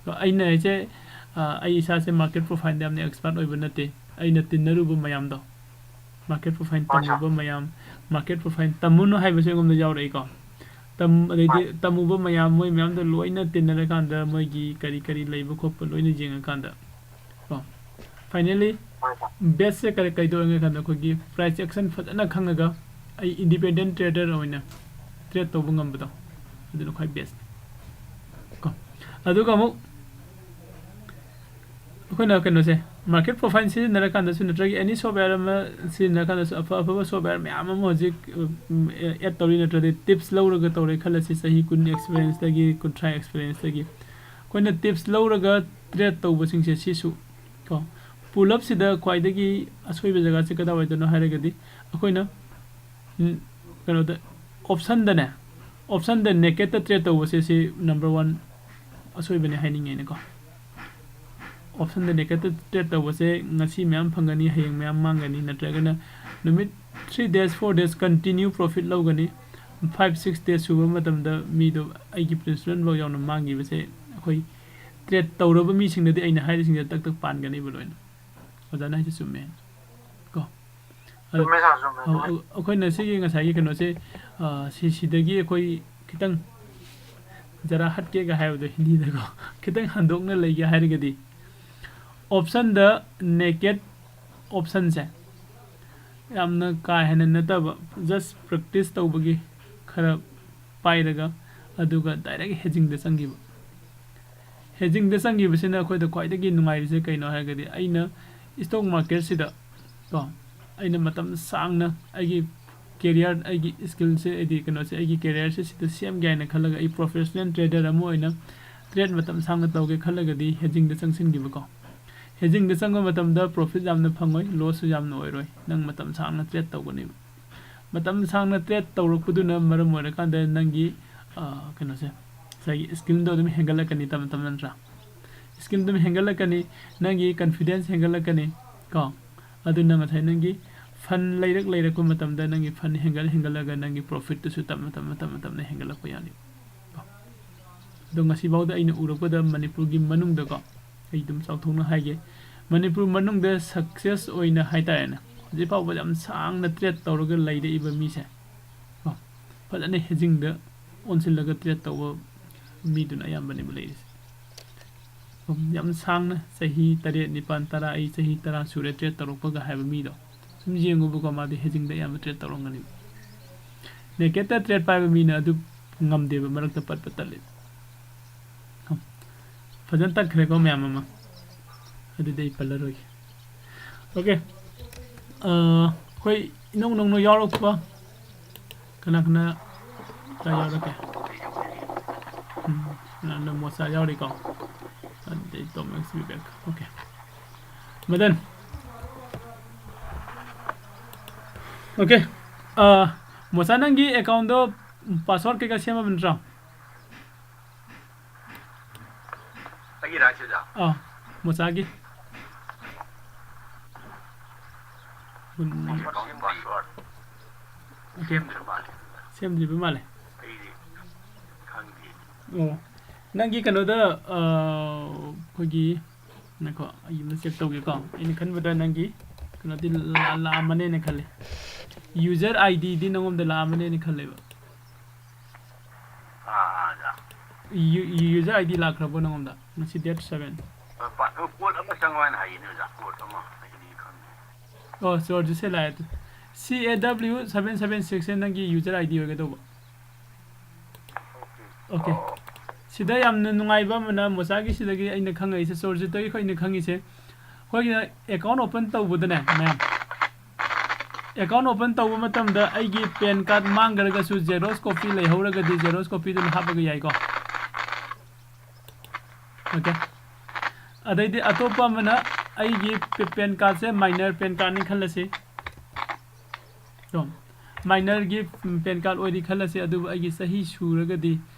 ꯑꯗꯣ ꯑꯩꯅ ꯍꯥꯏꯁꯦ, ꯑ, ꯑꯩ ꯏꯁꯥꯁꯦ market profile ꯗ ꯌꯥꯝꯅ expert ꯑꯣꯏꯕ ꯅꯠꯇꯦ꯫ ꯑꯩꯅ ꯇꯤꯟꯅꯔꯨꯕ ꯃꯌꯥꯝꯗꯣ, market profile ꯍꯣꯏ, ꯁꯥꯔ꯫ ꯇꯝꯃꯨꯕ ꯃꯌꯥꯝ, market profile ꯇꯝꯃꯨꯅꯨ ꯍꯥꯏꯕꯁꯨ ꯑꯩꯉꯣꯟꯗ ꯌꯥꯎꯔꯛꯏꯀꯣ꯫ ꯇꯝ-, ꯑꯗꯩꯗꯤ ꯍꯣꯏ꯫ ꯇꯝꯃꯨꯕ ꯃꯌꯥꯝ, ꯃꯣꯏ ꯃꯌꯥꯝꯗꯣ ꯂꯣꯏꯅ ꯇꯤꯟꯅꯔꯀꯥꯟꯗ ꯃꯣꯏꯒꯤ ꯀꯔꯤ ꯀꯔꯤ ꯂꯩꯕ ꯈꯣꯠꯄ ꯂꯣꯏꯅ ꯌꯦꯡꯉꯀꯥꯟꯗ ꯀꯣ, finally, ꯍꯣꯏ, ꯁꯥꯔ꯫ Best ꯁꯦ ꯀꯔꯤ, ꯀꯩꯗꯧꯔꯦ ꯍꯥꯏ ꯀꯥꯟꯗ, ꯑꯩꯈꯣꯏꯒꯤ price action ꯐꯖꯅ ꯈꯪꯉꯒ ꯑꯩ independent trader ꯑꯣꯏꯅ trade ꯇꯧꯕ ꯉꯝꯕꯗꯣ, ꯑꯗꯨꯅ ꯈ꯭ꯋꯥꯏ best ꯀꯣ꯫ ꯑꯗꯨꯒ ꯑꯃꯨꯛ ꯑꯩꯈꯣꯏꯅ ꯀꯩꯅꯣꯁꯦ, Market profile ꯁꯤꯖꯤꯟꯅꯔꯀꯥꯟꯗꯁꯨ ꯅꯠꯇ꯭ꯔꯒ any software ꯑꯃ ꯁꯤꯖꯤꯟꯅꯔꯀꯥꯟꯗꯁꯨ ꯑꯐ ꯑꯐꯕ software ꯃꯌꯥꯝ ꯑꯃ ꯍꯧꯖꯤꯛ add ꯇꯧꯔꯤ, ꯅꯠꯇ꯭ꯔꯗꯤ tips ꯂꯧꯔꯒ ꯇꯧꯔꯦ ꯈꯜꯂꯁꯤ, ꯆꯍꯤ ꯀꯨꯟ experienceꯇꯒꯤ, ꯀꯨꯟꯊ꯭ꯔꯥ experienceꯇꯒꯤ ꯑꯩꯈꯣꯏꯅ tips ꯂꯧꯔꯒ trade ꯇꯧꯕꯁꯤꯡꯁꯦ ꯁꯤꯁꯨ ꯀꯣ, pull upꯁꯤꯗ ꯈ꯭ꯋꯥꯏꯗꯒꯤ ꯑꯁꯣꯏꯕ ꯖꯒꯥꯁꯦ ꯀꯗꯥꯏꯋꯥꯏꯗꯅꯣ ꯍꯥꯏꯔꯒꯗꯤ ꯑꯩꯈꯣꯏꯅ ꯎꯝ, ꯀꯩꯅꯣꯗ optionꯗꯅꯦ, optionꯗ nakedꯇ trade ꯇꯧꯕꯁꯦ ꯁꯤ number one ꯑꯁꯣꯏꯕꯅꯦ ꯍꯥꯏꯅꯤꯡꯉꯦꯅꯦꯀꯣ꯫ Optionꯗ nakedꯇ trade ꯇꯧꯕꯁꯦ ꯉꯁꯤ ꯃꯌꯥꯝ ꯐꯪꯒꯅꯤ, ꯍꯌꯦꯡ ꯃꯌꯥꯝ ꯃꯥꯡꯒꯅꯤ, ꯅꯠꯇ꯭ꯔꯒꯅ ꯅꯨꯃꯤꯠ three days, four days continue profit ꯂꯧꯒꯅꯤ꯫ Five, six days ꯁꯨꯕ ꯃꯇꯝꯗ ꯃꯤꯗꯣ ꯑꯩꯒꯤ principalꯐꯥꯎ ꯌꯥꯎꯅ ꯃꯥꯡꯈꯤꯕꯁꯦ ꯑꯩꯈꯣꯏ trade ꯇꯧꯔꯕ ꯃꯤꯁꯤꯡꯗꯗꯤ ꯑꯩꯅ ꯍꯥꯏꯔꯤꯁꯤꯡꯁꯦ ꯇꯛ ꯇꯛ ꯄꯥꯟꯒꯅꯤꯕ ꯂꯣꯏꯅ꯫ ꯑꯣꯖꯥꯅ ꯍꯥꯏꯁꯦ ꯆꯨꯝꯃꯦ ꯀꯣ꯫ ꯑꯗꯣ ꯆꯨꯝꯃꯦ ꯁꯥꯔ, ꯆꯨꯝꯃꯦ, ꯑꯧ, ꯆꯨꯝꯃꯦ꯫ ꯑꯧ, ꯑꯩꯈꯣꯏꯅ ꯁꯤꯒꯤ ꯉꯁꯥꯏꯒꯤ ꯀꯩꯅꯣꯁꯦ, ꯑ, ꯁꯤ, ꯁꯤꯗꯒꯤ ꯑꯩꯈꯣꯏ ꯈꯤꯇꯪ ꯖꯔꯥ ꯍꯠꯀꯦꯒ ꯍꯥꯏꯕꯗꯣ ꯍꯤꯟꯗꯤꯗꯀꯣ, ꯈꯤꯇꯪ ꯍꯟꯗꯣꯛꯅ ꯂꯩꯒꯦ ꯍꯥꯏꯔꯒꯗꯤ optionꯗ naked optionꯁꯦ ꯌꯥꯝꯅ ꯀꯥ ꯍꯦꯟꯅ ꯅꯠꯇꯕ, just practice ꯇꯧꯕꯒꯤ ꯈꯔ ꯄꯥꯏꯔꯒ ꯑꯗꯨꯒ direct hedgingꯗ ꯆꯪꯈꯤꯕ꯫ Hedgingꯗ ꯆꯪꯈꯤꯕꯁꯤꯅ ꯑꯩꯈꯣꯏꯗ ꯈ꯭ꯋꯥꯏꯗꯒꯤ ꯅꯨꯡꯉꯥꯏꯔꯤꯁꯦ ꯀꯩꯅꯣ ꯍꯥꯏꯔꯒꯗꯤ ꯑꯩꯅ stock marketꯁꯤꯗ ꯀꯣ, ꯑꯩꯅ ꯃꯇꯝ ꯁꯥꯡꯅ ꯑꯩꯒꯤ career, ꯑꯩꯒꯤ skillꯁꯦ, ꯍꯥꯏꯗꯤ ꯀꯩꯅꯣꯁꯦ, ꯑꯩꯒꯤ careerꯁꯦ ꯁꯤꯗ ꯁꯦꯝꯒꯦ ꯍꯥꯏꯅ ꯈꯜꯂꯒ ꯑꯩ professional trader ꯑꯃ ꯑꯣꯏꯅ trade ꯃꯇꯝ ꯁꯥꯡꯅ ꯇꯧꯒꯦ ꯈꯜꯂꯒꯗꯤ hedgingꯗ ꯆꯪꯁꯤꯟꯈꯤꯕꯀꯣ꯫ Hedgingꯗ ꯆꯪꯕ ꯃꯇꯝꯗ profit ꯌꯥꯝꯅ ꯐꯪꯉꯣꯏ, lossꯁꯨ ꯌꯥꯝꯅ ꯑꯣꯏꯔꯣꯏ, ꯅꯪ ꯃꯇꯝ ꯁꯥꯡꯅ trade ꯇꯧꯒꯅꯦꯕ꯫ ꯃꯇꯝ ꯁꯥꯡꯅ trade ꯇꯧꯔꯛꯄꯗꯨꯅ ꯃꯔꯝ ꯑꯣꯏꯔꯀꯥꯟꯗ ꯅꯪꯒꯤ, ꯑ, ꯀꯩꯅꯣꯁꯦ, ꯉꯁꯥꯏꯒꯤ skillꯗꯣ ꯑꯗꯨꯝ ꯍꯦꯟꯒꯠꯂꯛꯀꯅꯤ ꯇꯞꯅ ꯇꯞꯅ, ꯅꯠꯇ꯭ꯔꯥ? Skill ꯑꯗꯨꯝ ꯍꯦꯟꯒꯠꯂꯛꯀꯅꯤ, ꯅꯪꯒꯤ confidence ꯍꯦꯟꯒꯠꯂꯛꯀꯅꯤ ꯀꯣ꯫ ꯑꯗꯨꯅ ꯉꯁꯥꯏ ꯅꯪꯒꯤ fund ꯂꯩꯔꯛ ꯂꯩꯔꯛꯄ ꯃꯇꯝꯗ ꯅꯪꯒꯤ fund ꯍꯦꯟꯒꯠ ꯍꯦꯟꯒꯠꯂꯒ ꯅꯪꯒꯤ profitꯇꯨꯁꯨ ꯇꯞꯅ ꯇꯞꯅ ꯇꯞꯅ ꯇꯞꯅ ꯍꯦꯟꯒꯠꯂꯛꯄ ꯌꯥꯅꯤ ꯀꯣ꯫ ꯑꯗꯣ ꯉꯁꯤꯐꯥꯎꯗ ꯑꯩꯅ ꯎꯔꯛꯄꯗ ꯃꯅꯤꯄꯨꯔꯒꯤ ꯃꯅꯨꯡꯗꯀꯣ, ꯑꯩ ꯑꯗꯨꯝ ꯆꯥꯎꯊꯣꯛꯅ ꯍꯥꯏꯒꯦ, ꯃꯅꯤꯄꯨꯔ ꯃꯅꯨꯡꯗ success ꯑꯣꯏꯅ ꯍꯥꯏꯇꯥꯔꯦꯅꯦ, ꯍꯧꯖꯤꯛ ꯐꯥꯎꯕ ꯌꯥꯝ ꯁꯥꯡꯅ trade ꯇꯧꯔꯒ ꯂꯩꯔꯛꯏꯕ ꯃꯤꯁꯦ ꯀꯣ, ꯐꯖꯅ hedgingꯗ ꯑꯣꯟꯁꯤꯜꯂꯒ trade ꯇꯧꯕ ꯃꯤꯗꯨꯅ ꯑꯌꯥꯝꯕꯅꯦꯕ ꯂꯩꯔꯤꯁꯦ꯫ ꯌꯥꯝ ꯁꯥꯡꯅ ꯆꯍꯤ ꯇꯔꯦꯠ, ꯅꯤꯄꯥꯟ, ꯇꯔꯥ, ꯑꯩ ꯆꯍꯤ ꯇꯔꯥ ꯁꯨꯔꯦ trade ꯇꯧꯔꯛꯄꯒ ꯍꯥꯏꯕ ꯃꯤꯗꯣ ꯁꯨꯝ ꯌꯦꯡꯉꯨꯕꯀꯣ, ꯃꯥꯗꯤ hedgingꯗ ꯑꯌꯥꯝꯕ trade ꯇꯧꯔꯝꯒꯅꯤ꯫ Nakedꯇ trade ꯄꯥꯏꯕ ꯃꯤꯅ ꯑꯗꯨ ꯉꯝꯗꯦꯕ, ꯃꯔꯛꯇ ꯄꯠ ꯄꯠ ꯇꯠꯂꯦꯕ꯫ ꯐꯖꯅ ꯇꯠꯈ꯭ꯔꯦꯀꯣ ꯃꯌꯥꯝ ꯑꯃ꯫ ꯑꯗꯨꯗꯤ ꯑꯩ ꯄꯜꯂꯔꯣꯏꯒꯦ꯫ ꯑꯣꯀꯦ꯫ ꯑ, ꯑꯩꯈꯣꯏ ꯏꯅꯧ ꯅꯧꯅ ꯌꯥꯎꯔꯛꯄ ꯀꯅꯥ ꯀꯅꯥ ꯀꯅꯥ ꯌꯥꯎꯔꯛꯀꯦ? ꯎꯝ, ꯅꯪꯅ ꯃꯣꯆꯥ ꯌꯥꯎꯔꯤꯀꯣ? ꯑꯗꯩ ꯇꯣꯃꯦꯛꯁ ꯕꯤꯕꯦꯛ꯫ ꯑꯣꯀꯦ꯫ ꯃꯗꯟ꯫ ꯑꯣꯀꯦ꯫ ꯑ, ꯃꯣꯆꯥ, ꯅꯪꯒꯤ ꯑꯦꯀꯥꯎꯟꯗꯣ ꯄꯥꯁꯋꯥꯔꯗ ꯀꯩꯀꯥ ꯁꯦꯝꯃꯕ ꯅꯠꯇ꯭ꯔꯣ? ꯑꯩꯒꯤꯔꯥ ꯍꯥꯏꯁꯦ ꯑꯣꯖꯥ? ꯑꯥ, ꯃꯣꯆꯥꯒꯤ꯫ ꯎꯝ, ꯑꯦꯀꯥꯎꯟ ꯄꯥꯁꯋꯥꯔꯗ ꯑꯣꯀꯦ꯫ ꯁꯦꯝꯗ꯭ꯔ ꯃꯥꯜꯂꯦ꯫ ꯁꯦꯝꯗ꯭ꯔꯤꯕ ꯃꯥꯜꯂꯦ꯫ ꯑꯩꯗꯤ ꯈꯪꯗꯦ꯫ ꯑꯣ, ꯅꯪꯒꯤ ꯀꯩꯅꯣꯗ, ꯑ, ꯑꯩꯈꯣꯏꯒꯤ, ꯉꯥꯏꯈꯣ, ꯑꯩ ꯑꯃ ꯆꯦꯛ ꯇꯧꯒꯦꯀꯣ꯫ ꯑꯩꯅ ꯈꯟꯕꯗ ꯅꯪꯒꯤ ꯀꯩꯅꯣꯗꯤ ꯂꯥ-, ꯂꯥꯛꯑꯝꯃꯅꯦꯅ ꯈꯜꯂꯦ꯫ ꯌꯨꯖꯔ ꯑꯥꯏ ꯗꯤꯗꯤ ꯅꯉꯣꯟꯗ ꯂꯥꯛꯑꯝꯃꯅꯦꯅ ꯈꯜꯂꯦꯕ꯫ ꯑꯥ, ꯑꯥ, ꯑꯣꯖꯥ꯫ ꯌꯨ-, ꯌꯨꯖꯔ ꯑꯥꯏ ꯗꯤ ꯂꯥꯛꯈ꯭ꯔꯕꯣ ꯅꯉꯣꯟꯗ? ꯉꯁꯤ ꯗꯦꯠ ꯁꯚꯦꯟ꯫ ꯑ, ꯄꯥ-, ꯄꯣꯠ ꯑꯃ ꯆꯪꯉꯛꯑꯦꯅ ꯍꯥꯏꯌꯦꯅꯦ ꯑꯣꯖꯥ, ꯄꯣꯠ ꯑꯃ, ꯑꯩꯗꯤ ꯈꯪꯗꯦ꯫ ꯑꯣ, ꯁꯣꯔ ꯖꯨꯁꯦ ꯂꯥꯛꯑꯦ꯫ ꯁꯤ ꯑꯦ ꯗꯕ꯭ꯂꯤꯎ ꯁꯚꯦꯟ ꯁꯚꯦꯟ ꯁꯤꯛꯁꯁꯦ ꯅꯪꯒꯤ ꯌꯨꯖꯔ ꯑꯥꯏ ꯗꯤ ꯑꯣꯏꯒꯗꯧꯕ꯫ ꯑꯣꯀꯦ꯫ ꯑꯣ꯫ ꯁꯤꯗ ꯌꯥꯝꯅ ꯅꯨꯡꯉꯥꯏꯕ ꯑꯃꯅ, ꯃꯣꯆꯥꯒꯤ ꯁꯤꯗꯒꯤ ꯑꯩꯅ ꯈꯪꯉꯛꯏꯁꯦ, ꯁꯣꯔ ꯖꯨꯁꯇꯒꯤ ꯑꯩꯈꯣꯏꯅ ꯈꯪꯉꯤꯁꯦ, ꯑꯩꯈꯣꯏꯒꯤ ꯑꯦꯀꯥꯎꯟ ꯑꯣꯄꯟ ꯇꯧꯕꯗꯅꯦ, ꯃꯌꯥꯝ, ꯑꯦꯀꯥꯎꯟ ꯑꯣꯄꯟ ꯇꯧꯕ ꯃꯇꯝꯗ ꯑꯩꯒꯤ ꯄꯦꯟ ꯀꯥꯔꯗ ꯃꯥꯡꯈ꯭ꯔꯒꯁꯨ ꯖꯦꯔꯣꯛꯁ ꯀꯣꯄꯤ ꯂꯩꯍꯧꯔꯒꯗꯤ ꯖꯦꯔꯣꯛꯁ ꯀꯣꯄꯤꯗꯨꯅ ꯍꯥꯞꯄꯒ ꯌꯥꯏꯀꯣ꯫ ꯑꯣꯀꯦ꯫ ꯑꯗꯩꯗꯤ ꯑꯇꯣꯞꯄ ꯑꯃꯅ ꯑꯩꯒꯤ ꯄꯦ-, ꯄꯦꯟ ꯀꯥꯔꯗꯁꯦ ꯃꯥꯏꯅꯔ ꯄꯦꯟ ꯀꯥꯔꯗꯅꯤ ꯈꯜꯂꯁꯤ꯫ ꯀꯣ, ꯃꯥꯏꯅꯔꯒꯤ ꯄꯦꯟ ꯀꯥꯔꯗ ꯑꯣꯏꯔꯤ ꯈꯜꯂꯁꯤ, ꯑꯗꯨꯕꯨ ꯑꯩꯒꯤ ꯆꯍꯤ ꯁꯨꯔꯒꯗꯤ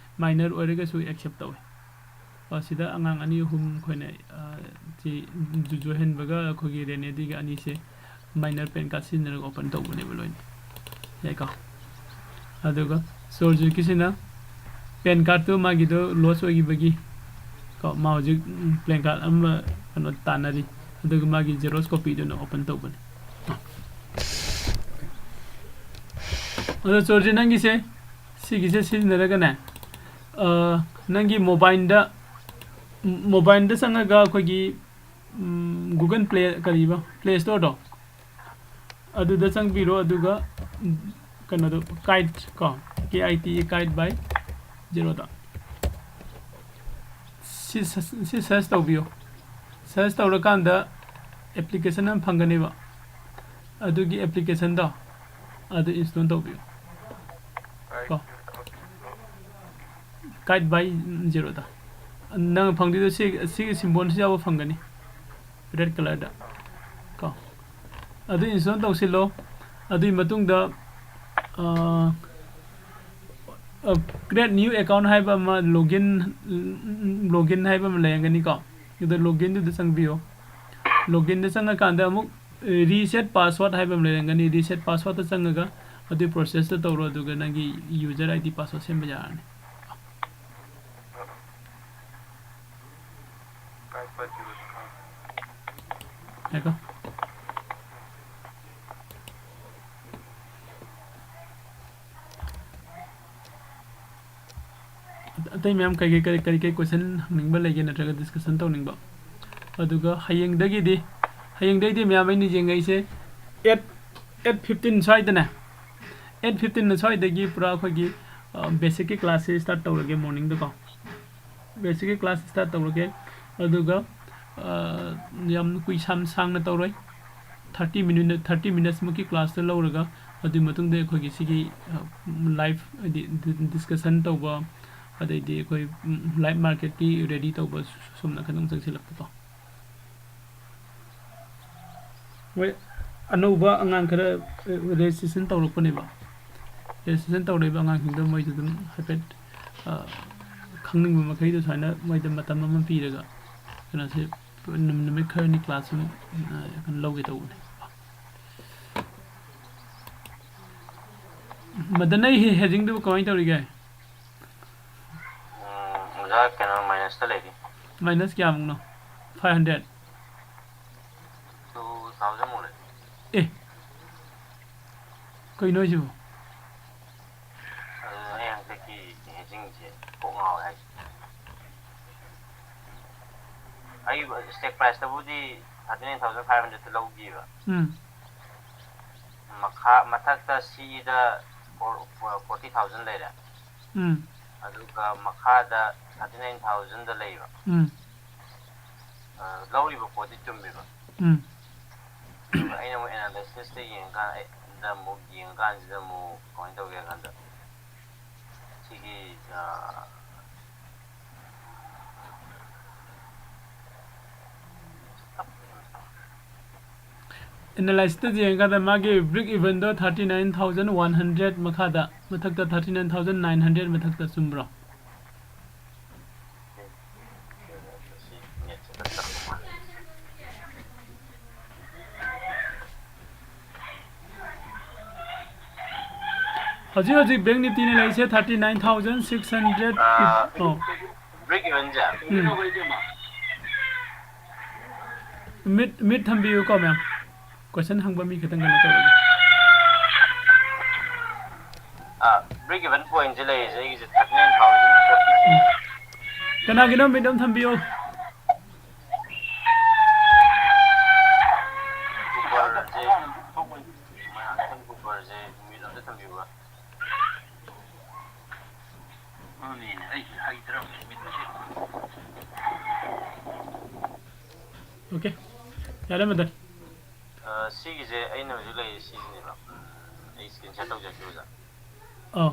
ꯃꯥꯏꯅꯔ ꯑꯣꯏꯔꯒꯁꯨ ꯑꯦꯛꯁꯦꯞ ꯇꯧꯋꯤ꯫ ꯑꯣ, ꯁꯤꯗ ꯑꯉꯥꯡ ꯑꯅꯤ ꯑꯍꯨꯝ ꯑꯩꯈꯣꯏꯅ, ꯑ, ꯁꯤ ꯖꯣꯏꯍꯟꯕꯒ ꯑꯩꯈꯣꯏꯒꯤ ꯔꯦꯅꯦꯗꯤꯒ ꯑꯅꯤꯁꯦ ꯃꯥꯏꯅꯔ ꯄꯦꯟ ꯀꯥꯔꯗ ꯁꯤꯖꯤꯟꯅꯔꯒ ꯑꯣꯄꯟ ꯇꯧꯕꯅꯦꯕ ꯂꯣꯏꯅ꯫ ꯌꯥꯏꯀꯣ? ꯑꯗꯨꯒ ꯁꯣꯔꯖꯤꯠꯀꯤꯁꯤꯅ ꯄꯦꯟ ꯀꯥꯔꯗꯇꯨ ꯃꯥꯒꯤꯗꯣ ꯂꯣꯁ ꯑꯣꯏꯈꯤꯕꯒꯤ ꯀꯣ, ꯃꯥ ꯍꯧꯖꯤꯛ, ꯎꯝ, ꯄꯦꯟ ꯀꯥꯔꯗ ꯑꯃ ꯀꯩꯅꯣ ꯇꯥꯟꯅꯔꯤ, ꯑꯗꯨꯒ ꯃꯥꯒꯤ ꯖꯦꯔꯣꯛꯁ ꯀꯣꯄꯤꯗꯨꯅ ꯑꯣꯄꯟ ꯇꯧꯕꯅꯤ꯫ ꯑꯗꯣ ꯁꯣꯔꯖꯤꯠ, ꯅꯪꯒꯤꯁꯦ ꯁꯤꯒꯤꯁꯦ ꯁꯤꯖꯤꯟꯅꯔꯒꯅꯦ, ꯑ, ꯅꯪꯒꯤ ꯃꯣꯕꯥꯏꯜꯗ, ꯃꯣꯕꯥꯏꯜꯗ ꯆꯪꯉꯒ ꯑꯩꯈꯣꯏꯒꯤ, ꯎꯝ, ꯒꯨꯒꯜ ꯄ꯭ꯂꯦ, ꯀꯔꯤꯕ, ꯄ꯭ꯂꯦ ꯁ꯭ꯇꯣꯔꯗꯣ, ꯑꯗꯨꯗ ꯆꯪꯕꯤꯔꯣ, ꯑꯗꯨꯒ, ꯎꯝ, ꯀꯩꯅꯣꯗꯣ, ꯀꯥꯏꯠ ꯀꯣ, ꯀꯦ ꯑꯥꯏ ꯇꯤ ꯏ, ꯀꯥꯏꯠ ꯕꯥꯏ ꯖꯦꯔꯣꯗ ꯁꯤ ꯁꯔꯁ-, ꯁꯤ ꯁꯔꯁ ꯇꯧꯕꯤꯌꯣ꯫ Search ꯇꯧꯔꯀꯥꯟꯗ application ꯑꯃ ꯐꯪꯒꯅꯦꯕ, ꯑꯗꯨꯒꯤ applicationꯗꯣ ꯑꯗꯨ install ꯇꯧꯕꯤꯌꯨ ꯀꯣ꯫ Kite by Zeroꯗ ꯅꯪ ꯐꯪꯗꯣꯏꯗꯣ ꯁꯤ, ꯁꯤꯒꯤ symbolꯁꯤ ꯌꯥꯎꯕ ꯐꯪꯒꯅꯤ, red colourꯗ ꯀꯣ꯫ ꯑꯗꯨ install ꯇꯧꯁꯤꯜꯂꯣ꯫ ꯑꯗꯨꯒꯤ ꯃꯇꯨꯡꯗ ꯑ, ꯑ, create new account ꯍꯥꯏꯕ ꯑꯃ, login, login ꯍꯥꯏꯕ ꯑꯃ ꯂꯩꯔꯝꯒꯅꯤꯀꯣ꯫ ꯑꯗꯨ loginꯗꯨꯗ ꯆꯪꯕꯤꯌꯣ꯫ Loginꯗ ꯆꯪꯉꯀꯥꯟꯗ ꯑꯃꯨꯛ reset password ꯍꯥꯏꯕ ꯑꯃ ꯂꯩꯔꯝꯒꯅꯤ꯫ Reset passwordꯇ ꯆꯪꯉꯒ ꯑꯗꯨꯒꯤ processꯇ ꯇꯧꯔꯣ, ꯑꯗꯨꯒ ꯅꯪꯒꯤ user I D password ꯁꯦꯝꯕ ꯌꯥꯔꯅꯤ꯫ ꯉꯥꯏꯈꯣ꯫ ꯑꯇꯩ ꯃꯌꯥꯝ ꯀꯔꯤ ꯀꯔꯤ, ꯀꯔꯤ ꯀꯔꯤ question ꯍꯪꯅꯤꯡꯕ ꯂꯩꯒꯦ, ꯅꯠꯇ꯭ꯔꯒ discussion ꯇꯧꯅꯤꯡꯕ? ꯑꯗꯨꯒ ꯍꯌꯦꯡꯗꯒꯤꯗꯤ, ꯍꯌꯦꯡꯗꯒꯤꯗꯤ ꯃꯌꯥꯝ ꯑꯩꯅ ꯌꯦꯡꯉꯛꯏꯁꯦ eight, eight fifteen ꯁ꯭ꯋꯥꯏꯗꯅꯦ, eight fifteen ꯁ꯭ꯋꯥꯏꯗꯒꯤ ꯄꯨꯔꯥ ꯑꯩꯈꯣꯏꯒꯤ, ꯑ, basicꯀꯤ classꯁꯦ start ꯇꯧꯔꯒꯦ morningꯗꯀꯣ꯫ Basicꯀꯤ class start ꯇꯧꯔꯒꯦ꯫ ꯑꯗꯨꯒ, ꯑ, ꯌꯥꯝ ꯀꯨꯏ ꯁꯥꯡ-, ꯁꯥꯡꯅ ꯇꯧꯔꯣꯏ꯫ Thirty minute, thirty minutesꯃꯨꯛꯀꯤ classꯇ ꯂꯧꯔꯒ, ꯑꯗꯨꯒꯤ ꯃꯇꯨꯡꯗ ꯑꯩꯈꯣꯏꯒꯤ ꯁꯤꯒꯤ, ꯑ, live, ꯍꯥꯏꯗꯤ, di-, discussion ꯇꯧꯕ, ꯑꯗꯩꯗꯤ ꯑꯩꯈꯣꯏ, ꯎꯝ, live marketꯀꯤ ready ꯇꯧꯕ, ꯁꯨꯝ ꯅꯥꯀꯟ ꯑꯃ ꯆꯪꯁꯤꯜꯂꯛꯄꯀꯣ꯫ ꯃꯣꯏ ꯑꯅꯧꯕ ꯑꯉꯥꯡ ꯈꯔ, ꯑ, registration ꯇꯧꯔꯛꯄꯅꯦꯕ꯫ Registration ꯇꯧꯔꯛꯏꯕ ꯑꯉꯥꯡꯁꯤꯡꯗꯣ ꯃꯣꯏꯗ ꯑꯗꯨꯝ ꯍꯥꯏꯐꯦꯠ, ꯑ, ꯈꯪꯅꯤꯡꯕ ꯃꯈꯩꯗꯣ ꯁꯨꯃꯥꯏꯅ ꯃꯣꯏꯗ ꯃꯇꯝ ꯑꯃ ꯄꯤꯔꯒ ꯀꯩꯅꯣꯁꯦ ꯅꯨꯃꯤꯠ, ꯅꯨꯃꯤꯠ ꯈꯔꯅꯤ class ꯁꯨꯝ, ꯑ, ꯀꯩꯅꯣ ꯂꯧꯒꯦ ꯇꯧꯕꯅꯦ꯫ ꯃꯗꯟ, ꯑꯩ ꯍꯦ-, headingꯗꯨꯕꯨ ꯀꯃꯥꯏꯅ ꯇꯧꯔꯤꯒꯦ? ꯎꯝ, ꯑꯣꯖꯥ, ꯀꯩꯅꯣ, minusꯇ ꯂꯩꯔꯤ꯫ Minus ꯀꯌꯥꯃꯨꯛꯅꯣ? Five hundred? Two thousand ꯃꯨꯛ ꯂꯩ꯫ ꯑꯦ, ꯀꯩꯅꯣ ꯍꯥꯏꯁꯤꯕꯣ? ꯑꯗꯨ ꯑꯩ ꯍꯟꯗꯛꯀꯤ hedgingꯁꯦ ꯀꯣꯛ ꯉꯥꯎꯋꯦ ꯍꯥꯏꯁꯦ꯫ ꯑꯩ stock priceꯇꯕꯨꯗꯤ thirty nine thousand five hundredꯇ ꯂꯧꯈꯤꯕ꯫ ꯎꯝ꯫ ꯃꯈꯥ, ꯃꯊꯛꯇ ꯁꯤꯗ ꯐꯣꯔ-, ꯐꯣꯔꯇꯤ ꯊꯥꯎꯖꯟ ꯂꯩꯔꯦ꯫ ꯎꯝ꯫ ꯑꯗꯨꯒ ꯃꯈꯥꯗ thirty nine thousandꯗ ꯂꯩꯕ꯫ ꯎꯝ꯫ ꯑ, ꯂꯧꯔꯤꯕ ꯄꯣꯠꯇꯤ ꯆꯨꯝꯃꯦꯕ꯫ ꯎꯝ꯫ ꯑꯗꯨꯒ ꯑꯩꯅ ꯑꯃꯨꯛ analysis ꯇ ꯌꯦꯡꯉꯀꯥꯟꯗ, ꯑꯩ ꯗ ꯑꯃꯨꯛ ꯌꯦꯡꯉꯀꯥꯟꯁꯤꯗ ꯑꯃꯨꯛ ꯀꯃꯥꯏꯅ ꯇꯧꯒꯦ ꯍꯥꯏ ꯀꯥꯟꯗ, ꯁꯤꯒꯤ, ꯑ, analysis ꯇ ꯌꯦꯡꯉꯀꯥꯟꯗ ꯃꯥꯒꯤ break even ꯗꯣ thirty nine thousand one hundred ꯃꯈꯥꯗ, ꯃꯊꯛꯇ thirty nine thousand nine hundred ꯃꯊꯛꯇ, ꯆꯨꯝꯕ꯭ꯔꯣ? ꯍꯧꯖꯤꯛ ꯍꯧꯖꯤꯛ Bank Nifty ꯅ ꯂꯩꯔꯤꯁꯦ thirty nine thousand six hundred꯫ ꯑꯥ, ꯑꯣ꯫ Break even ꯁꯦ꯫ ꯎꯝ꯫ Mute, mute ꯊꯝꯕꯤꯌꯨꯀꯣ, ma'am꯫ Question ꯍꯪꯕ ꯃꯤ ꯈꯤꯇꯪ ꯀꯩꯅꯣ ꯇꯧꯔꯒꯦ꯫ ꯑꯥ, break even point ꯁꯦ ꯂꯩꯔꯤꯁꯦ ꯑꯩꯒꯤꯁꯦ thirty nine thousand forty two꯫ ꯎꯝ꯫ ꯀꯅꯥꯒꯤꯅꯣ mute ꯑꯝ ꯊꯝꯕꯤꯌꯨ꯫ Cooper ꯁꯦ, Cooper ꯁꯦ mute ꯑꯝꯇ ꯊꯝꯕꯤꯌꯨꯕ꯫ ꯑꯗꯨꯅꯤꯅꯦ, ꯑꯩꯁꯨ ꯍꯩꯇ꯭ꯔꯕꯅꯦ, ꯃꯤꯠꯁꯦ꯫ Okay꯫ ꯌꯥꯔꯦ, madam꯫ ꯑ, ꯁꯤꯒꯤꯁꯦ ꯑꯩꯅ ꯍꯧꯖꯤꯛ ꯂꯩꯔꯤꯁꯦ ꯁꯤꯁꯤꯅꯦꯕ꯫ ꯎꯝ, ꯑꯩ screenshot ꯇꯧꯖꯔꯛꯀꯦ, ꯑꯣꯖꯥ꯫ ꯑꯥ꯫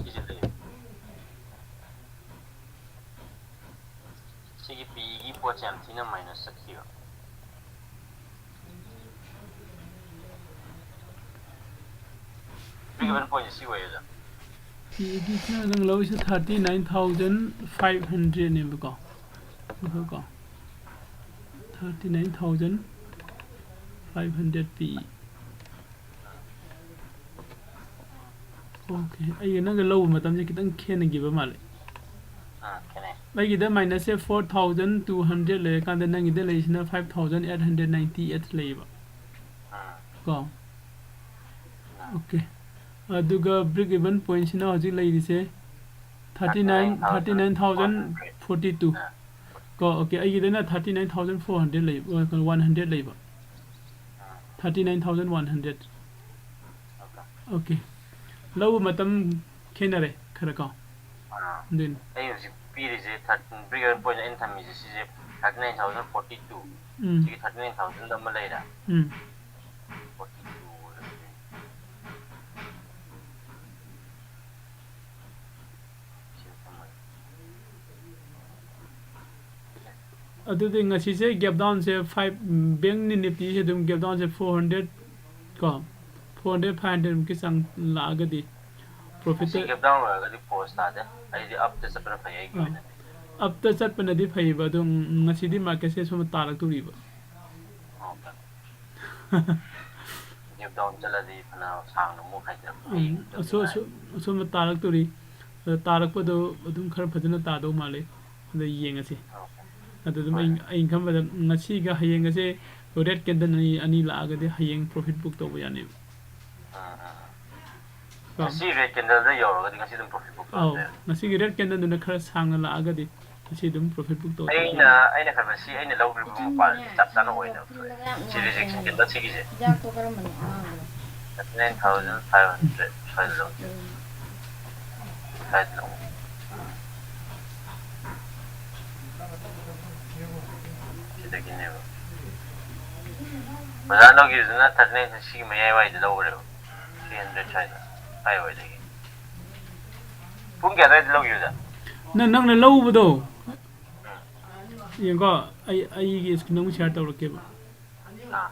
ꯁꯤꯁꯦ ꯂꯩꯌꯦ꯫ ꯁꯤꯒꯤ P ꯒꯤ ꯄꯣꯠꯁꯦ ꯌꯥꯝ ꯊꯤꯅ minus ꯆꯠꯈꯤꯕ꯫ Break even point ꯁꯤ ꯑꯣꯏꯌꯦ, ꯑꯣꯖꯥ꯫ P ꯒꯤ ꯅꯪ ꯂꯧꯔꯤꯁꯦ thirty nine thousand five hundred ꯅꯦꯕꯀꯣ꯫ ꯉꯥꯏꯈꯣꯀꯣ꯫ Thirty nine thousand five hundred P꯫ Okay, ꯑꯩꯒ ꯅꯪꯒ ꯂꯧꯕ ꯃꯇꯝꯁꯦ ꯈꯤꯇꯪ ꯈꯦꯠꯅꯈꯤꯕ ꯃꯥꯜꯂꯦ꯫ ꯑꯥ, ꯈꯦꯠꯅꯩ꯫ ꯑꯩꯒꯤꯗ minus ꯁꯦ four thousand two hundred ꯂꯩꯔꯀꯥꯟꯗ, ꯅꯪꯒꯤꯗ ꯂꯩꯔꯤꯁꯤꯅ five thousand eight hundred ninety eight ꯂꯩꯌꯦꯕ꯫ ꯑꯥ꯫ ꯀꯣ? ꯑꯥ꯫ Okay꯫ ꯑꯗꯨꯒ break even point ꯁꯤꯅ ꯍꯧꯖꯤꯛ ꯂꯩꯔꯤꯁꯦ thirty nine, thirty nine thousand forty two꯫ ꯑꯥ꯫ ꯀꯣ, okay, ꯑꯩꯒꯤꯗꯅ thirty nine thousand four hundred ꯂꯩꯕ, ꯑ, ꯀꯩꯅꯣ, one hundred ꯂꯩꯕ꯫ Thirty nine thousand one hundred. Okay. ꯂꯧꯕ ꯃꯇꯝ ꯈꯦꯠꯅꯔꯦ ꯈꯔ ꯀꯣ꯫ ꯑꯥ꯫ ꯑꯗꯨꯏꯅꯤ꯫ ꯑꯩ ꯍꯧꯖꯤꯛ ꯄꯤꯔꯤꯁꯦ ꯊꯥꯔꯇꯤꯟ, ꯕ꯭ꯔꯤꯛ ꯑꯦꯟ ꯄꯣꯏꯟ ꯑꯩꯅ ꯊꯝꯃꯤꯁꯦ ꯁꯤꯁꯦ thirty nine thousand forty two. ꯎꯝ꯫ ꯁꯤꯒꯤ ꯊꯥꯔꯇꯤ ꯅꯥꯏꯟ ꯊꯥꯎꯖꯟ ꯑꯃ ꯂꯩꯔꯦ꯫ ꯎꯝ꯫ ꯐꯣꯔꯇꯤ ꯇꯨ ꯑꯣꯏꯔꯕꯅꯤ꯫ ꯁꯤꯗ ꯊꯝꯃꯒꯦ꯫ ꯑꯗꯨꯗꯤ ꯉꯁꯤꯁꯦ gap downꯁꯦ five, ꯕꯦꯡꯛ ꯅꯤꯐꯇꯤꯁꯦ ꯑꯗꯨꯝ gap downꯁꯦ four hundred ꯀꯣ, four hundred, five hundred ꯃꯨꯛꯀꯤ ꯆꯥꯡ ꯂꯥꯛꯑꯒꯗꯤ profit ꯉꯁꯤ gap down ꯑꯣꯏꯔꯒꯗꯤ ꯐꯣꯔꯁ ꯇꯥꯗꯦ꯫ ꯑꯩꯗꯤ ꯑꯞꯇ ꯆꯠꯄꯅ ꯐꯩ ꯑꯩꯒꯤ ꯑꯥ, ꯑꯣꯏꯅꯗꯤ꯫ ꯑꯞꯇ ꯆꯠꯄꯅꯗꯤ ꯐꯩꯌꯦꯕ, ꯑꯗꯣ ꯉꯁꯤꯗꯤ marketꯁꯦ ꯁꯨꯝ ꯇꯥꯔꯛꯇꯣꯔꯤꯕ꯫ ꯑꯣꯀꯦ꯫ Gap down ꯆꯠꯂꯗꯤ ꯐꯅ ꯁꯥꯡꯅ ꯑꯃꯨꯛ ꯍꯥꯏꯊꯔꯛꯄ ꯎꯝ, ꯍꯌꯦꯡ ꯑꯁꯣ-, ꯑꯁꯣ-, ꯑꯁꯣꯝꯗ ꯇꯥꯔꯛꯇꯣꯔꯤ꯫ ꯑꯗ ꯇꯥꯔꯛꯄꯗꯣ ꯑꯗꯨꯝ ꯈꯔ ꯐꯖꯅ ꯇꯥꯗꯧ ꯃꯥꯜꯂꯤ꯫ ꯑꯗ ꯌꯦꯡꯉꯁꯤ꯫ ꯑꯣꯀꯦ꯫ ꯑꯗꯨ ꯑꯗꯨꯝ ꯍꯣꯏ꯫ ꯑꯩ, ꯑꯩꯅ ꯈꯟꯕꯗ ꯉꯁꯤꯒ ꯍꯌꯦꯡꯒꯁꯦ red candle ꯑꯅꯤ, ꯑꯅꯤ ꯂꯥꯛꯑꯒꯗꯤ ꯍꯌꯦꯡ profit book ꯇꯧꯕ ꯌꯥꯅꯦꯕ꯫ ꯎꯝ, ꯎꯝ, ꯎꯝ꯫ ꯀꯣ? ꯉꯁꯤ red candleꯗ ꯌꯧꯔꯒꯗꯤ ꯉꯁꯤ ꯑꯗꯨꯝ profit book ꯑꯧ, ꯇꯧꯔꯁꯦ꯫ ꯉꯁꯤꯒꯤ red candleꯗꯨꯅ ꯈꯔ ꯁꯥꯡꯅ ꯂꯥꯛꯑꯒꯗꯤ ꯉꯁꯤ ꯑꯗꯨꯝ profit book ꯇꯧꯊꯣꯛꯈꯤ꯫ ꯑꯩꯅ, ꯑꯩꯅ ꯈꯟꯕ ꯁꯤ ꯑꯩꯅ ꯂꯧꯈ꯭ꯔꯤꯕ ꯃꯄꯥꯁꯦ ꯆꯞ ꯆꯥꯅ ꯑꯣꯏꯅ ꯊꯣꯛꯑꯦ꯫ ꯁꯤ rejection candle ꯁꯤꯒꯤꯁꯦ꯫ ꯍꯤꯗꯥꯛꯇꯣ ꯀꯔꯝꯕꯅꯣ ꯑꯉꯥꯡꯕꯗꯣ? Thirty nine thousand five hundred ꯁ꯭ꯋꯥꯏꯗ ꯂꯧꯒꯦ꯫ ꯎꯝ꯫ ꯁ꯭ꯋꯥꯏꯗ ꯂꯧꯒꯦ꯫ ꯁꯤꯗꯒꯤꯅꯦꯕ꯫ ꯑꯣꯖꯥ ꯂꯧꯈꯤꯕꯗꯨꯅ thirty nine ꯁꯤꯒꯤ ꯃꯌꯥꯏ ꯋꯥꯏꯗ ꯂꯧꯈ꯭ꯔꯦꯕ꯫ Three hundred ꯁ꯭ꯋꯥꯏꯗ꯫ ꯁ꯭ꯋꯥꯏ ꯋꯥꯏꯗꯒꯤ꯫ ꯄꯨꯡ ꯀꯌꯥ ꯑꯗꯥꯏꯗ ꯂꯧꯈꯤꯕꯗ? ꯅꯪ, ꯅꯪꯅ ꯂꯧꯕꯗꯣ꯫ ꯎꯝ꯫ ꯌꯦꯡꯀꯣ, ꯑꯩ, ꯑꯩꯒꯤ screen ꯑꯃꯨꯛ share ꯇꯧꯔꯛꯀꯦꯕ꯫ ꯑꯥ꯫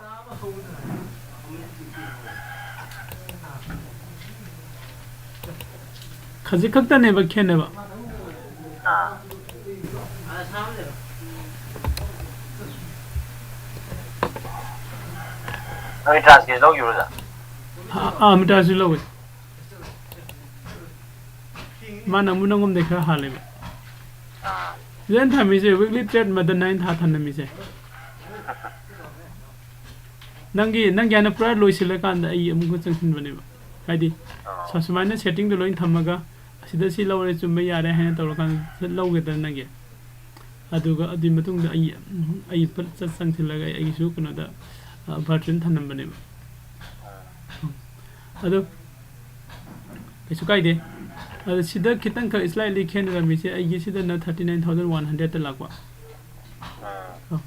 ꯈꯖꯤꯛ ꯈꯛꯇꯅꯦꯕ ꯈꯦꯠꯅꯕ꯫ ꯑꯥ꯫ ꯅꯣꯏ ꯇ꯭ꯔꯥꯟꯁꯀꯤꯁꯨ ꯂꯧꯈꯤꯕ꯭ꯔꯣ, ꯑꯣꯖꯥ? ꯑꯥ, ꯑꯥ, ꯃꯤꯇ꯭ꯔꯥꯁꯤ ꯂꯧꯋꯦ꯫ ꯃꯥꯅ ꯑꯃꯨꯛ ꯅꯪꯉꯣꯟꯗꯩ ꯈꯔ ꯍꯥꯜꯂꯦꯕ꯫ ꯑꯥ꯫ ꯁꯤꯗ ꯑꯩꯅ ꯊꯝꯃꯤꯁꯦ weekly trade ꯃꯗꯟ ꯍꯥꯏꯅ ꯊꯥ ꯊꯝꯂꯝꯃꯤꯁꯦ꯫ ꯅꯪꯒꯤ, ꯅꯪꯒꯤ ꯍꯥꯏꯅ ꯄꯨꯔꯥ ꯂꯣꯏꯁꯤꯜꯂꯀꯥꯟꯗ ꯑꯩ ꯑꯃꯨꯛꯀ ꯆꯪꯁꯤꯟꯕꯅꯦꯕ꯫ ꯍꯥꯏꯗꯤ, ꯑꯥ꯫ ꯁ-, ꯁꯨꯃꯥꯏꯅ settingꯗꯣ ꯂꯣꯏ ꯊꯝꯃꯒ, ꯑꯁꯤꯗ ꯁꯤ ꯂꯧꯔꯦ, ꯆꯨꯝꯕ ꯌꯥꯔꯦ ꯍꯥꯏꯅ ꯇꯧꯔꯀꯥꯟꯗ ꯂꯧꯒꯗ꯭ꯔꯥ ꯅꯪꯒꯤ? ꯑꯗꯨꯒ ꯑꯗꯨꯒꯤ ꯃꯇꯨꯡꯗ ꯑꯩ, ꯑꯩ ꯄꯨꯂꯞ ꯆꯠ-, ꯆꯪꯁꯤꯜꯂꯒ ꯑꯩ, ꯑꯩꯒꯤꯁꯨ ꯀꯩꯅꯣꯗ, ꯚꯔꯆꯨꯋꯦꯜ ꯊꯝꯂꯝꯕꯅꯦꯕ꯫ ꯑꯗꯣ ꯀꯩꯁꯨ ꯀꯥꯏꯗꯦ꯫ ꯑꯗꯣ ꯁꯤꯗ ꯈꯤꯇꯪꯈꯛ slightly ꯈꯦꯠꯅꯔꯝꯃꯤꯁꯦ, ꯑꯩꯒꯤ ꯁꯤꯗꯅ thirty nine thousand one hundred ꯂꯥꯛꯄ꯫ ꯑꯣ꯫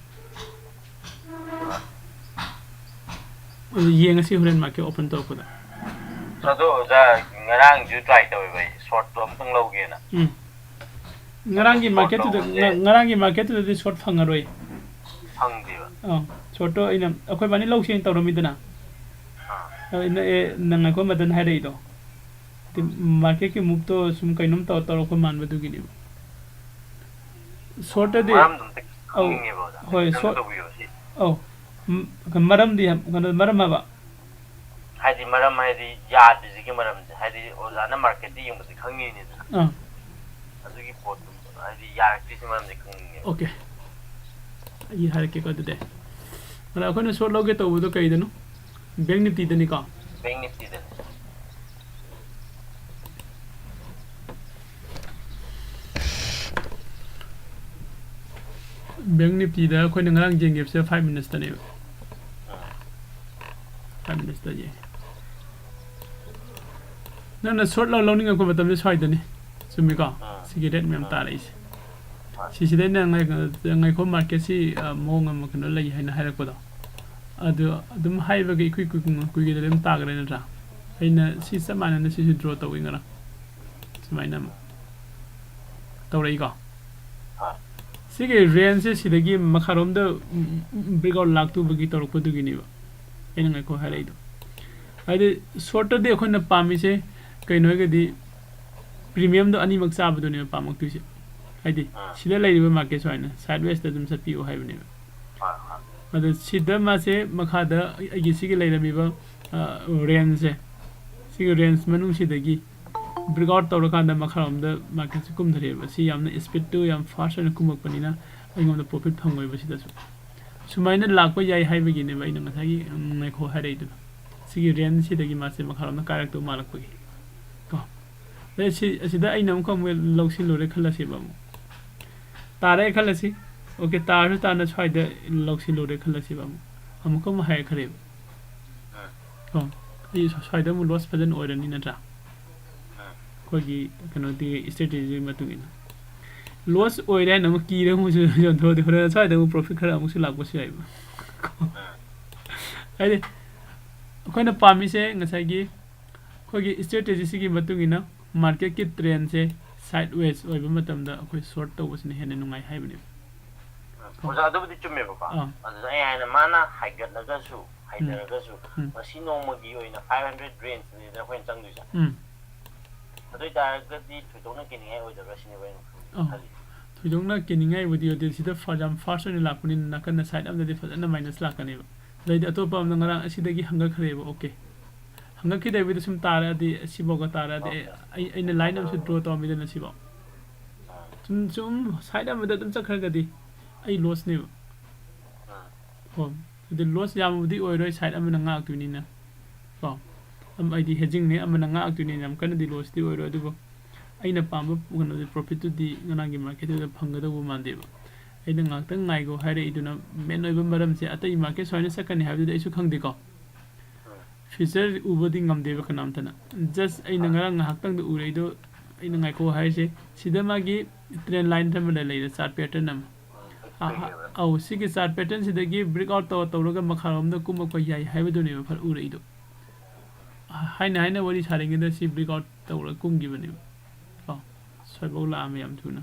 ꯑꯗꯨ ꯌꯦꯡꯉꯁꯤ ꯍꯣꯔꯦꯟ ꯃꯥꯔꯀꯦꯠ ꯑꯣꯄꯟ ꯇꯧꯔꯛꯄꯗ꯫ ꯑꯗꯣ ꯑꯣꯖꯥ, ꯉꯔꯥꯡꯁꯨ ꯇ꯭ꯔꯥꯏ ꯇꯧꯋꯦꯕ ꯑꯩ, ꯁꯣꯔꯠꯇꯣ ꯑꯃꯇꯪ ꯂꯧꯒꯦꯅ꯫ ꯎꯝ꯫ ꯉꯔꯥꯡꯒꯤ ꯃꯥꯔꯀꯦꯠꯇꯨꯗ, ꯉ-, ꯉꯔꯥꯡꯒꯤ ꯃꯥꯔꯀꯦꯠꯇꯨꯗꯗꯤ ꯁꯣꯔꯠ ꯐꯪꯉꯔꯣꯏ꯫ ꯐꯪꯗꯦꯕ꯫ ꯑꯥ, ꯁꯣꯔꯠꯇꯣ ꯑꯩꯅ, ꯑꯩꯈꯣꯏ ꯕꯥꯅꯤ ꯂꯧꯁꯦꯅ ꯇꯧꯔꯝꯃꯤꯗꯅ꯫ ꯑꯥ꯫ ꯑꯗ ꯑꯩꯅ, "ꯑꯦ, ꯅꯪ ꯉꯥꯏꯈꯣ, ꯃꯗꯟ ꯍꯥꯏꯔꯛꯏꯗꯣ꯫ ꯍꯥꯏꯗꯤ ꯃꯥꯔꯀꯦꯠꯀꯤ ꯃꯨꯞꯇꯣ ꯁꯨꯝ ꯀꯩꯅꯣꯝ ꯇꯧꯔ, ꯇꯧꯔꯛꯄ ꯃꯥꯟꯕꯗꯨꯒꯤꯅꯦꯕ꯫ ꯁꯣꯔꯠꯇꯗꯤ" ꯃꯔꯝꯗꯣ ꯑꯝꯇ ꯑꯧ, ꯈꯪꯅꯤꯡꯉꯦꯕ ꯑꯣꯖꯥ꯫ ꯍꯣꯏ, ꯈꯤꯇꯪ ꯁꯣꯔꯠ-, ꯇꯧꯕꯤꯌꯣ ꯁꯤ꯫ ꯑꯧ, ꯝ-, ꯃꯔꯝꯗꯤ ꯌꯥꯝ, ꯀꯩꯅꯣ, ꯃꯔꯝ ꯍꯥꯏꯕ? ꯍꯥꯏꯗꯤ ꯃꯔꯝ ꯍꯥꯏꯗꯤ ꯌꯥꯗ꯭ꯔꯤꯁꯤꯒꯤ ꯃꯔꯝꯁꯦ, ꯍꯥꯏꯗꯤ ꯑꯣꯖꯥꯅ ꯃꯥꯔꯀꯦꯠꯇ ꯌꯦꯡꯕꯁꯦ ꯈꯪꯉꯤꯅꯤꯗꯅ꯫ ꯑꯥ꯫ ꯑꯗꯨꯒꯤ ꯄꯣꯠꯇꯨ ꯍꯥꯏꯗꯤ ꯌꯥꯔꯛꯇ꯭ꯔꯤꯁꯤ ꯃꯔꯝꯁꯦ ꯈꯪꯅꯤꯡꯉꯦꯕ꯫ ꯑꯣꯀꯦ꯫ ꯑꯩ ꯍꯥꯏꯔꯛꯀꯦꯀꯣ ꯑꯗꯨꯗꯤ꯫ ꯑꯗ ꯑꯩꯈꯣꯏꯅ ꯁꯣꯔꯠ ꯂꯧꯒꯦ ꯇꯧꯕꯗꯣ ꯀꯩꯗꯅꯣ? ꯕꯦꯡꯛ ꯅꯤꯐꯇꯤꯗꯅꯤꯀꯣ? ꯕꯦꯡꯛ ꯅꯤꯐꯇꯤꯗꯅꯤ꯫ ꯕꯦꯡꯛ ꯅꯤꯐꯇꯤꯗ ꯑꯩꯈꯣꯏꯅ ꯉꯔꯥꯡ ꯌꯦꯡꯈꯤꯕꯁꯦ five minutesꯇꯅꯦꯕ꯫ ꯑꯥ꯫ Five minutesꯇ ꯌꯦꯡꯉꯦ꯫ ꯅꯪꯅ ꯁꯣꯔꯠ ꯂꯧ-, ꯂꯧꯅꯤꯡꯉꯛꯄ ꯃꯇꯝꯗ ꯁ꯭ꯋꯥꯏꯗꯅꯤ꯫ ꯆꯨꯝꯃꯤꯀꯣ? ꯑꯥ꯫ ꯁꯤꯒꯤ ꯔꯦꯠ ꯃꯌꯥꯝ ꯑꯥ꯫ ꯇꯥꯔꯛꯏꯁꯦ꯫ ꯑꯥ꯫ ꯁꯤꯁꯤꯗ ꯑꯩꯅ ꯉꯥꯏ-, ꯉꯥꯏꯈꯣ, ꯃꯥꯔꯀꯦꯠꯁꯤ, ꯑ, ꯃꯑꯣꯡ ꯑꯃ ꯀꯩꯅꯣ ꯂꯩ ꯍꯥꯏꯅ ꯍꯥꯏꯔꯛꯄꯗꯣ꯫ ꯑꯗꯨ ꯑꯗꯨꯝ ꯍꯥꯏꯕꯒꯤ ꯏꯀꯨꯏ ꯀꯨꯏ-, ꯀꯨꯏ-, ꯀꯨꯏꯗꯅ ꯑꯗꯨꯝ ꯇꯥꯈ꯭ꯔꯦ ꯅꯠꯇ꯭ꯔꯥ? ꯑꯩꯅ ꯁꯤ ꯆꯞ ꯃꯥꯟꯅꯅ ꯁꯤꯁꯨ ꯗ꯭ꯔꯣ ꯇꯧꯋꯤ ꯉꯔꯥꯡ꯫ ꯁꯨꯃꯥꯏꯅ ꯑꯃ ꯇꯧꯔꯛꯏꯀꯣ꯫ ꯑꯥ꯫ ꯁꯤꯒꯤ ꯔꯦꯟꯖꯁꯦ ꯁꯤꯗꯒꯤ ꯃꯈꯥꯔꯣꯝꯗ, ꯎꯝ, ꯎꯝ, ꯕ꯭ꯔꯦꯛꯑꯥꯎꯠ ꯂꯥꯛꯇꯨꯕꯒꯤ ꯇꯧꯔꯛꯄꯗꯨꯒꯤꯅꯦꯕ ꯑꯩꯅ ꯉꯥꯏꯈꯣ ꯍꯥꯏꯔꯛꯏꯗꯣ꯫ ꯍꯥꯏꯗꯤ ꯁꯣꯔꯠꯇꯗꯤ ꯑꯩꯈꯣꯏꯅ ꯄꯥꯝꯃꯤꯁꯦ ꯀꯩꯅꯣ ꯍꯥꯏꯔꯒꯗꯤ ꯄ꯭ꯔꯤꯃꯤꯌꯝꯗꯣ ꯑꯅꯤꯃꯛ ꯆꯥꯕꯗꯨꯅꯦꯕ ꯄꯥꯝꯃꯛꯇꯣꯏꯁꯦ꯫ ꯍꯥꯏꯗꯤ ꯑꯥ꯫ ꯁꯤꯗ ꯂꯩꯔꯤꯕ ꯃꯥꯔꯀꯦꯠ ꯁꯨꯃꯥꯏꯅ ꯁꯥꯏꯠ ꯋꯦꯁꯇ ꯑꯗꯨꯝ ꯆꯠꯄꯤꯌꯨ ꯍꯥꯏꯕꯅꯦꯕ꯫ ꯍꯣꯏ, ꯍꯣꯏ꯫ ꯑꯗꯣ ꯁꯤꯗ ꯃꯥꯁꯦ ꯃꯈꯥꯗ ꯑꯩꯒꯤ ꯁꯤꯒꯤ ꯂꯩꯔꯝꯃꯤꯕ, ꯑ, ꯔꯦꯟꯖꯁꯦ, ꯁꯤꯒꯤ ꯔꯦꯟꯖ ꯃꯅꯨꯡꯁꯤꯗꯒꯤ ꯕ꯭ꯔꯦꯛꯑꯥꯎꯠ ꯇꯧꯔꯀꯥꯟꯗ ꯃꯈꯥꯔꯣꯝꯗ ꯃꯥꯔꯀꯦꯠꯁꯦ ꯀꯨꯝꯊꯔꯛꯑꯦꯕ꯫ ꯁꯤ ꯌꯥꯝꯅ ꯁ꯭ꯄꯤꯠꯇꯨ ꯌꯥꯝ ꯐꯥꯁ ꯑꯣꯏꯅ ꯀꯨꯝꯃꯛꯄꯅꯤꯅ ꯑꯩꯉꯣꯟꯗ ꯄ꯭ꯔꯣꯐꯤꯠ ꯐꯪꯉꯣꯏꯕ ꯁꯤꯗꯁꯨ꯫ ꯁꯨꯃꯥꯏꯅ ꯂꯥꯛꯄ ꯌꯥꯏ ꯍꯥꯏꯕꯒꯤꯅꯦꯕ ꯑꯩꯅ ꯉꯁꯥꯏꯒꯤ, ꯎꯝ, ꯉꯥꯏꯈꯣ ꯍꯥꯏꯔꯛꯏꯗꯨ꯫ ꯁꯤꯒꯤ ꯔꯦꯟꯖꯁꯤꯗꯒꯤ ꯃꯥꯁꯦ ꯃꯈꯥꯔꯣꯝꯗ ꯀꯥꯔꯛꯇꯧ ꯃꯥꯜꯂꯛꯄꯒꯤ ꯀꯣ꯫ ꯑꯗꯩ ꯁꯤ, ꯑꯁꯤꯗ ꯑꯩꯅ ꯑꯃꯨꯛꯀ ꯑꯃꯨꯛ ꯂꯧꯁꯤꯜꯂꯨꯔꯦ ꯈꯜꯂꯁꯦꯕ ꯑꯃꯨꯛ꯫ ꯇꯥꯔꯛꯑꯦ ꯈꯜꯂꯁꯤ꯫ ꯑꯣꯀꯦ, ꯇꯥꯔꯁꯨ ꯇꯥꯅ ꯁ꯭ꯋꯥꯏꯗ ꯂꯧꯁꯤꯜꯂꯨꯔꯦ ꯈꯜꯂꯁꯦꯕ ꯑꯃꯨꯛ꯫ ꯑꯃꯨꯛꯀ ꯑꯃꯨꯛ ꯍꯥꯏꯔꯛꯈ꯭ꯔꯦꯕ꯫ ꯎꯝ ꯀꯣ ꯑꯩ ꯁ꯭ꯋꯥꯏꯗ ꯑꯃꯨꯛ ꯂꯣꯁ ꯐꯖꯅ ꯑꯣꯏꯔꯅꯤ ꯅꯠꯇ꯭ꯔꯥ? ꯎꯝ ꯑꯩꯈꯣꯏꯒꯤ ꯀꯩꯅꯣꯗꯤ strategy ꯒꯤ ꯃꯇꯨꯡ ꯏꯟꯅ ꯂꯣꯁ ꯑꯣꯏꯔꯦ ꯍꯥꯏꯅ ꯑꯃꯨꯛ ꯀꯤꯔꯒ ꯑꯃꯨꯛꯁꯨ ꯌꯣꯟꯊꯣꯛꯑꯗꯤ ꯍꯣꯔꯦꯟ ꯁ꯭ꯋꯥꯏꯗ ꯑꯃꯨꯛ profit ꯈꯔ ꯑꯃꯨꯛꯁꯨ ꯂꯥꯛꯄꯁꯨ ꯌꯥꯏꯕ꯫ ꯎꯝ ꯍꯥꯏꯗꯤ ꯑꯩꯈꯣꯏꯅ ꯄꯥꯝꯃꯤꯁꯦ ꯉꯁꯥꯏꯒꯤ ꯑꯩꯈꯣꯏꯒꯤ strategy ꯁꯤꯒꯤ ꯃꯇꯨꯡ ꯏꯟꯅ market ꯀꯤ trend ꯁꯦ sideways ꯑꯣꯏꯕ ꯃꯇꯝꯗ ꯑꯩꯈꯣꯏ short ꯇꯧꯕꯁꯤꯅ ꯍꯦꯟꯅ ꯅꯨꯡꯉꯥꯏ ꯍꯥꯏꯕꯅꯦꯕ꯫ ꯑꯣꯖꯥ, ꯑꯗꯨꯕꯨꯗꯤ ꯆꯨꯝꯃꯦꯕꯀꯣ꯫ ꯑꯥ ꯑꯗꯨꯗ ꯑꯩ ꯍꯥꯏꯅ ꯃꯥꯅ ꯍꯥꯏꯒꯠꯂꯒꯁꯨ ꯍꯩꯊꯔꯒꯁꯨ ꯎꯝ ꯉꯁꯤ ꯅꯣꯡꯃꯒꯤ ꯑꯣꯏꯅ five hundred range ꯅꯤꯗꯅ ꯑꯩꯈꯣꯏꯅ ꯆꯪꯗꯣꯏꯁꯦ꯫ ꯎꯝ ꯑꯗꯨ ꯑꯣꯏꯇꯥꯔꯒꯗꯤ ꯊꯣꯏꯗꯣꯛꯅ ꯀꯤꯅꯤꯡꯉꯥꯏ ꯑꯣꯏꯗꯕ꯭ꯔꯥ ꯁꯤꯅꯦꯕ ꯑꯩꯅ ꯑꯥ ꯈꯜꯂꯤꯁꯦ꯫ ꯊꯣꯏꯗꯣꯛꯅ ꯀꯤꯅꯤꯡꯉꯥꯏꯕꯨꯗꯤ ꯑꯣꯏꯗꯦ꯫ ꯁꯤꯗ ꯐ- ꯌꯥꯝ fast ꯑꯣꯏꯅ ꯂꯥꯛꯄꯅꯤꯅ ꯅꯥꯀꯟꯗ side ꯑꯃꯗꯗꯤ ꯐꯖꯅ minus ꯂꯥꯛꯀꯅꯦꯕ꯫ ꯑꯗꯩꯗꯤ ꯑꯇꯣꯞꯄ ꯑꯃꯅ ꯉꯔꯥꯡ ꯑꯁꯤꯗꯒꯤ ꯍꯪꯒꯠꯈ꯭ꯔꯦꯕ, okay꯫ ꯍꯪꯒꯠꯈꯤꯗꯕꯤꯗ ꯁꯨꯝ ꯇꯥꯔꯛꯑꯗꯤ, ꯑꯁꯤꯐꯥꯎꯒ ꯇꯥꯔꯛꯑꯗꯤ ꯑꯩ ꯑꯩ- ꯑꯩꯅ line ꯑꯃꯁꯨ draw ꯇꯧꯔꯝꯃꯤꯗꯅ ꯁꯤꯐꯥꯎ꯫ ꯑꯥ ꯁꯨꯝ ꯁꯨꯝ side ꯑꯃꯗ ꯑꯗꯨꯝ ꯆꯠꯈ꯭ꯔꯒꯗꯤ ꯑꯩ loss ꯅꯦꯕ꯫ ꯑꯥ ꯀꯣ ꯑꯗꯨ loss ꯌꯥꯝꯕꯕꯨꯗꯤ ꯑꯣꯏꯔꯣꯏ, side ꯑꯃꯅ ꯉꯥꯛꯇꯣꯏꯅꯤꯅ꯫ ꯀꯣ ꯑꯝ- ꯑꯩꯗꯤ hedging ꯅꯦ, ꯑꯃꯅ ꯉꯥꯛꯇꯣꯏꯅꯤꯅ ꯌꯥꯝ ꯀꯟꯅꯗꯤ loss ꯇꯤ ꯑꯣꯏꯔꯣꯏ꯫ ꯑꯗꯨꯕꯨ ꯑꯩꯅ ꯄꯥꯝꯕ ꯀꯩꯅꯣꯗꯤ profit ꯇꯨꯗꯤ ꯉꯔꯥꯡꯒꯤ market ꯇꯨꯗ ꯐꯪꯒꯗꯧꯕ ꯃꯥꯟꯗꯦꯕ꯫ ꯑꯩꯅ ꯉꯥꯛꯇꯪ ꯉꯥꯏꯈꯣ ꯍꯥꯏꯔꯛꯏꯗꯨꯅ main ꯑꯣꯏꯕ ꯃꯔꯝꯁꯦ, ꯑꯇꯩ market ꯁꯨꯃꯥꯏꯅ ꯆꯠꯀꯅꯤ ꯍꯥꯏꯕꯗꯨꯗꯤ ꯑꯩꯁꯨ ꯈꯪꯗꯦꯀꯣ꯫ ꯎꯝ Future ꯎꯕꯗꯤ ꯉꯝꯗꯦꯕ ꯀꯅꯥꯝꯇꯅ꯫ Just ꯑꯩꯅ ꯑꯥ ꯉꯔꯥꯡ ꯉꯥꯏꯍꯥꯛꯇꯪꯗ ꯎꯔꯦ ꯑꯗꯣ, ꯑꯩꯅ ꯉꯥꯏꯈꯣ ꯍꯥꯏꯔꯤꯁꯦ, ꯁꯤꯗ ꯃꯥꯒꯤ trend line ꯑꯃ ꯂꯩꯔꯦ, chart pattern ꯑꯃ꯫ ꯎꯝ ꯑ- ꯑ- ꯂꯩꯌꯦꯕ꯫ ꯑꯧ, ꯁꯤꯒꯤ chart pattern ꯁꯤꯗꯒꯤ break out ꯇꯧꯔ ꯇꯧꯔꯒ ꯃꯈꯥꯔꯣꯝꯗ ꯀꯨꯝꯃꯛꯄ ꯌꯥꯏ ꯍꯥꯏꯕꯗꯨꯅꯦꯕ ꯐ- ꯎꯔꯛꯏꯗꯣ꯫ ꯍꯥꯏꯅ ꯍꯥꯏꯅ ꯋꯥꯔꯤ ꯁꯥꯔꯤꯉꯩꯗ ꯁꯤ break out ꯇꯧꯔꯒ ꯀꯨꯝꯈꯤꯕꯅꯦꯕ꯫ ꯀꯣ ꯁ꯭ꯋꯥꯏꯐꯥꯎ ꯂꯥꯛꯑꯝꯃꯦ ꯌꯥꯝ ꯊꯨꯅ꯫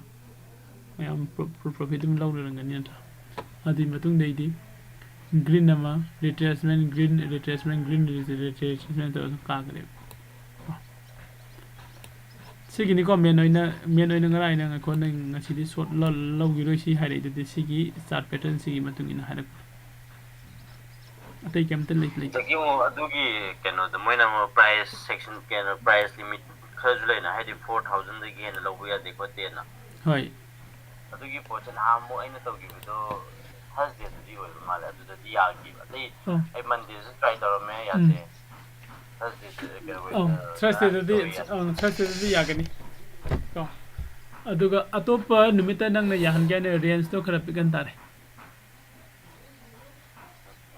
ꯃꯌꯥꯝ profit ꯑꯗꯨꯝ ꯂꯧꯔꯔꯝꯒꯅꯤ ꯅꯠꯇ꯭ꯔꯥ? ꯑꯗꯨꯒꯤ ꯃꯇꯨꯡꯗꯩꯗꯤ green ꯑꯃ, retracement, green, retracement, green, retracement ꯇꯧꯔꯒ ꯀꯥꯈ꯭ꯔꯦꯕ꯫ ꯁꯤꯒꯤꯅꯤꯀꯣ main ꯑꯣꯏꯅ, main ꯑꯣꯏꯅ ꯉꯔꯥꯡ ꯑꯩꯅ ꯉꯥꯏꯈꯣ, ꯅꯪ ꯉꯁꯤꯗꯤ short ꯂꯧꯈꯤꯔꯣꯏ ꯁꯤ ꯍꯥꯏꯔꯛꯏꯗꯨꯗꯤ, ꯁꯤꯒꯤ chart pattern ꯁꯤꯒꯤ ꯃꯇꯨꯡ ꯏꯟꯅ ꯍꯥꯏꯔꯛꯄ꯫ ꯑꯇꯩ ꯀꯩꯝꯇ ꯂꯩ- ꯂꯩꯇꯦ꯫ ꯑꯗꯒꯤ ꯑꯃꯨꯛ ꯑꯗꯨꯒꯤ ꯀꯩꯅꯣꯗꯣ ꯃꯣꯏꯅ ꯑꯃꯨꯛ price section, ꯀꯩꯅꯣ, price limit ꯈꯔꯁꯨ ꯂꯩꯅ, ꯍꯥꯏꯗꯤ four thousand ꯗꯒꯤ ꯍꯦꯟꯅ ꯂꯧꯕ ꯌꯥꯗꯦ ꯈꯣꯠꯇꯦꯅ꯫ ꯍꯣꯏ꯫ ꯑꯗꯨꯒꯤ ꯄꯣꯠꯁꯦ ꯅꯍꯥꯟꯃꯨꯛ ꯑꯩꯅ ꯇꯧꯈꯤꯕꯗꯣ Thursday ꯗꯗꯤ ꯑꯣꯏꯕ ꯃꯥꯜꯂꯦ, ꯑꯗꯨꯗꯗꯤ ꯌꯥꯈꯤꯕ꯫ ꯑꯇꯩ ꯑꯣ꯫ ꯑꯩ Monday ꯗꯁꯨ try ꯇꯧꯔꯝꯃꯦ, ꯌꯥꯗꯦ꯫ Thursday ꯗ ꯀꯩꯅꯣ ꯑꯣ, ꯑꯣꯏꯅ Thursday ꯗꯗꯤ, ꯇꯧꯕ ꯌꯥꯗꯦ꯫ ꯑ, Thursday ꯗꯗꯤ ꯌꯥꯒꯅꯤ꯫ ꯀꯣ꯫ ꯑꯗꯨꯒ ꯑꯇꯣꯞꯄ ꯅꯨꯃꯤꯠꯇ ꯅꯪꯅ ꯌꯥꯍꯟꯒꯦ ꯍꯥꯏꯅ range ꯇꯣ ꯈꯔ ꯄꯤꯛꯍꯟ ꯇꯥꯔꯦ꯫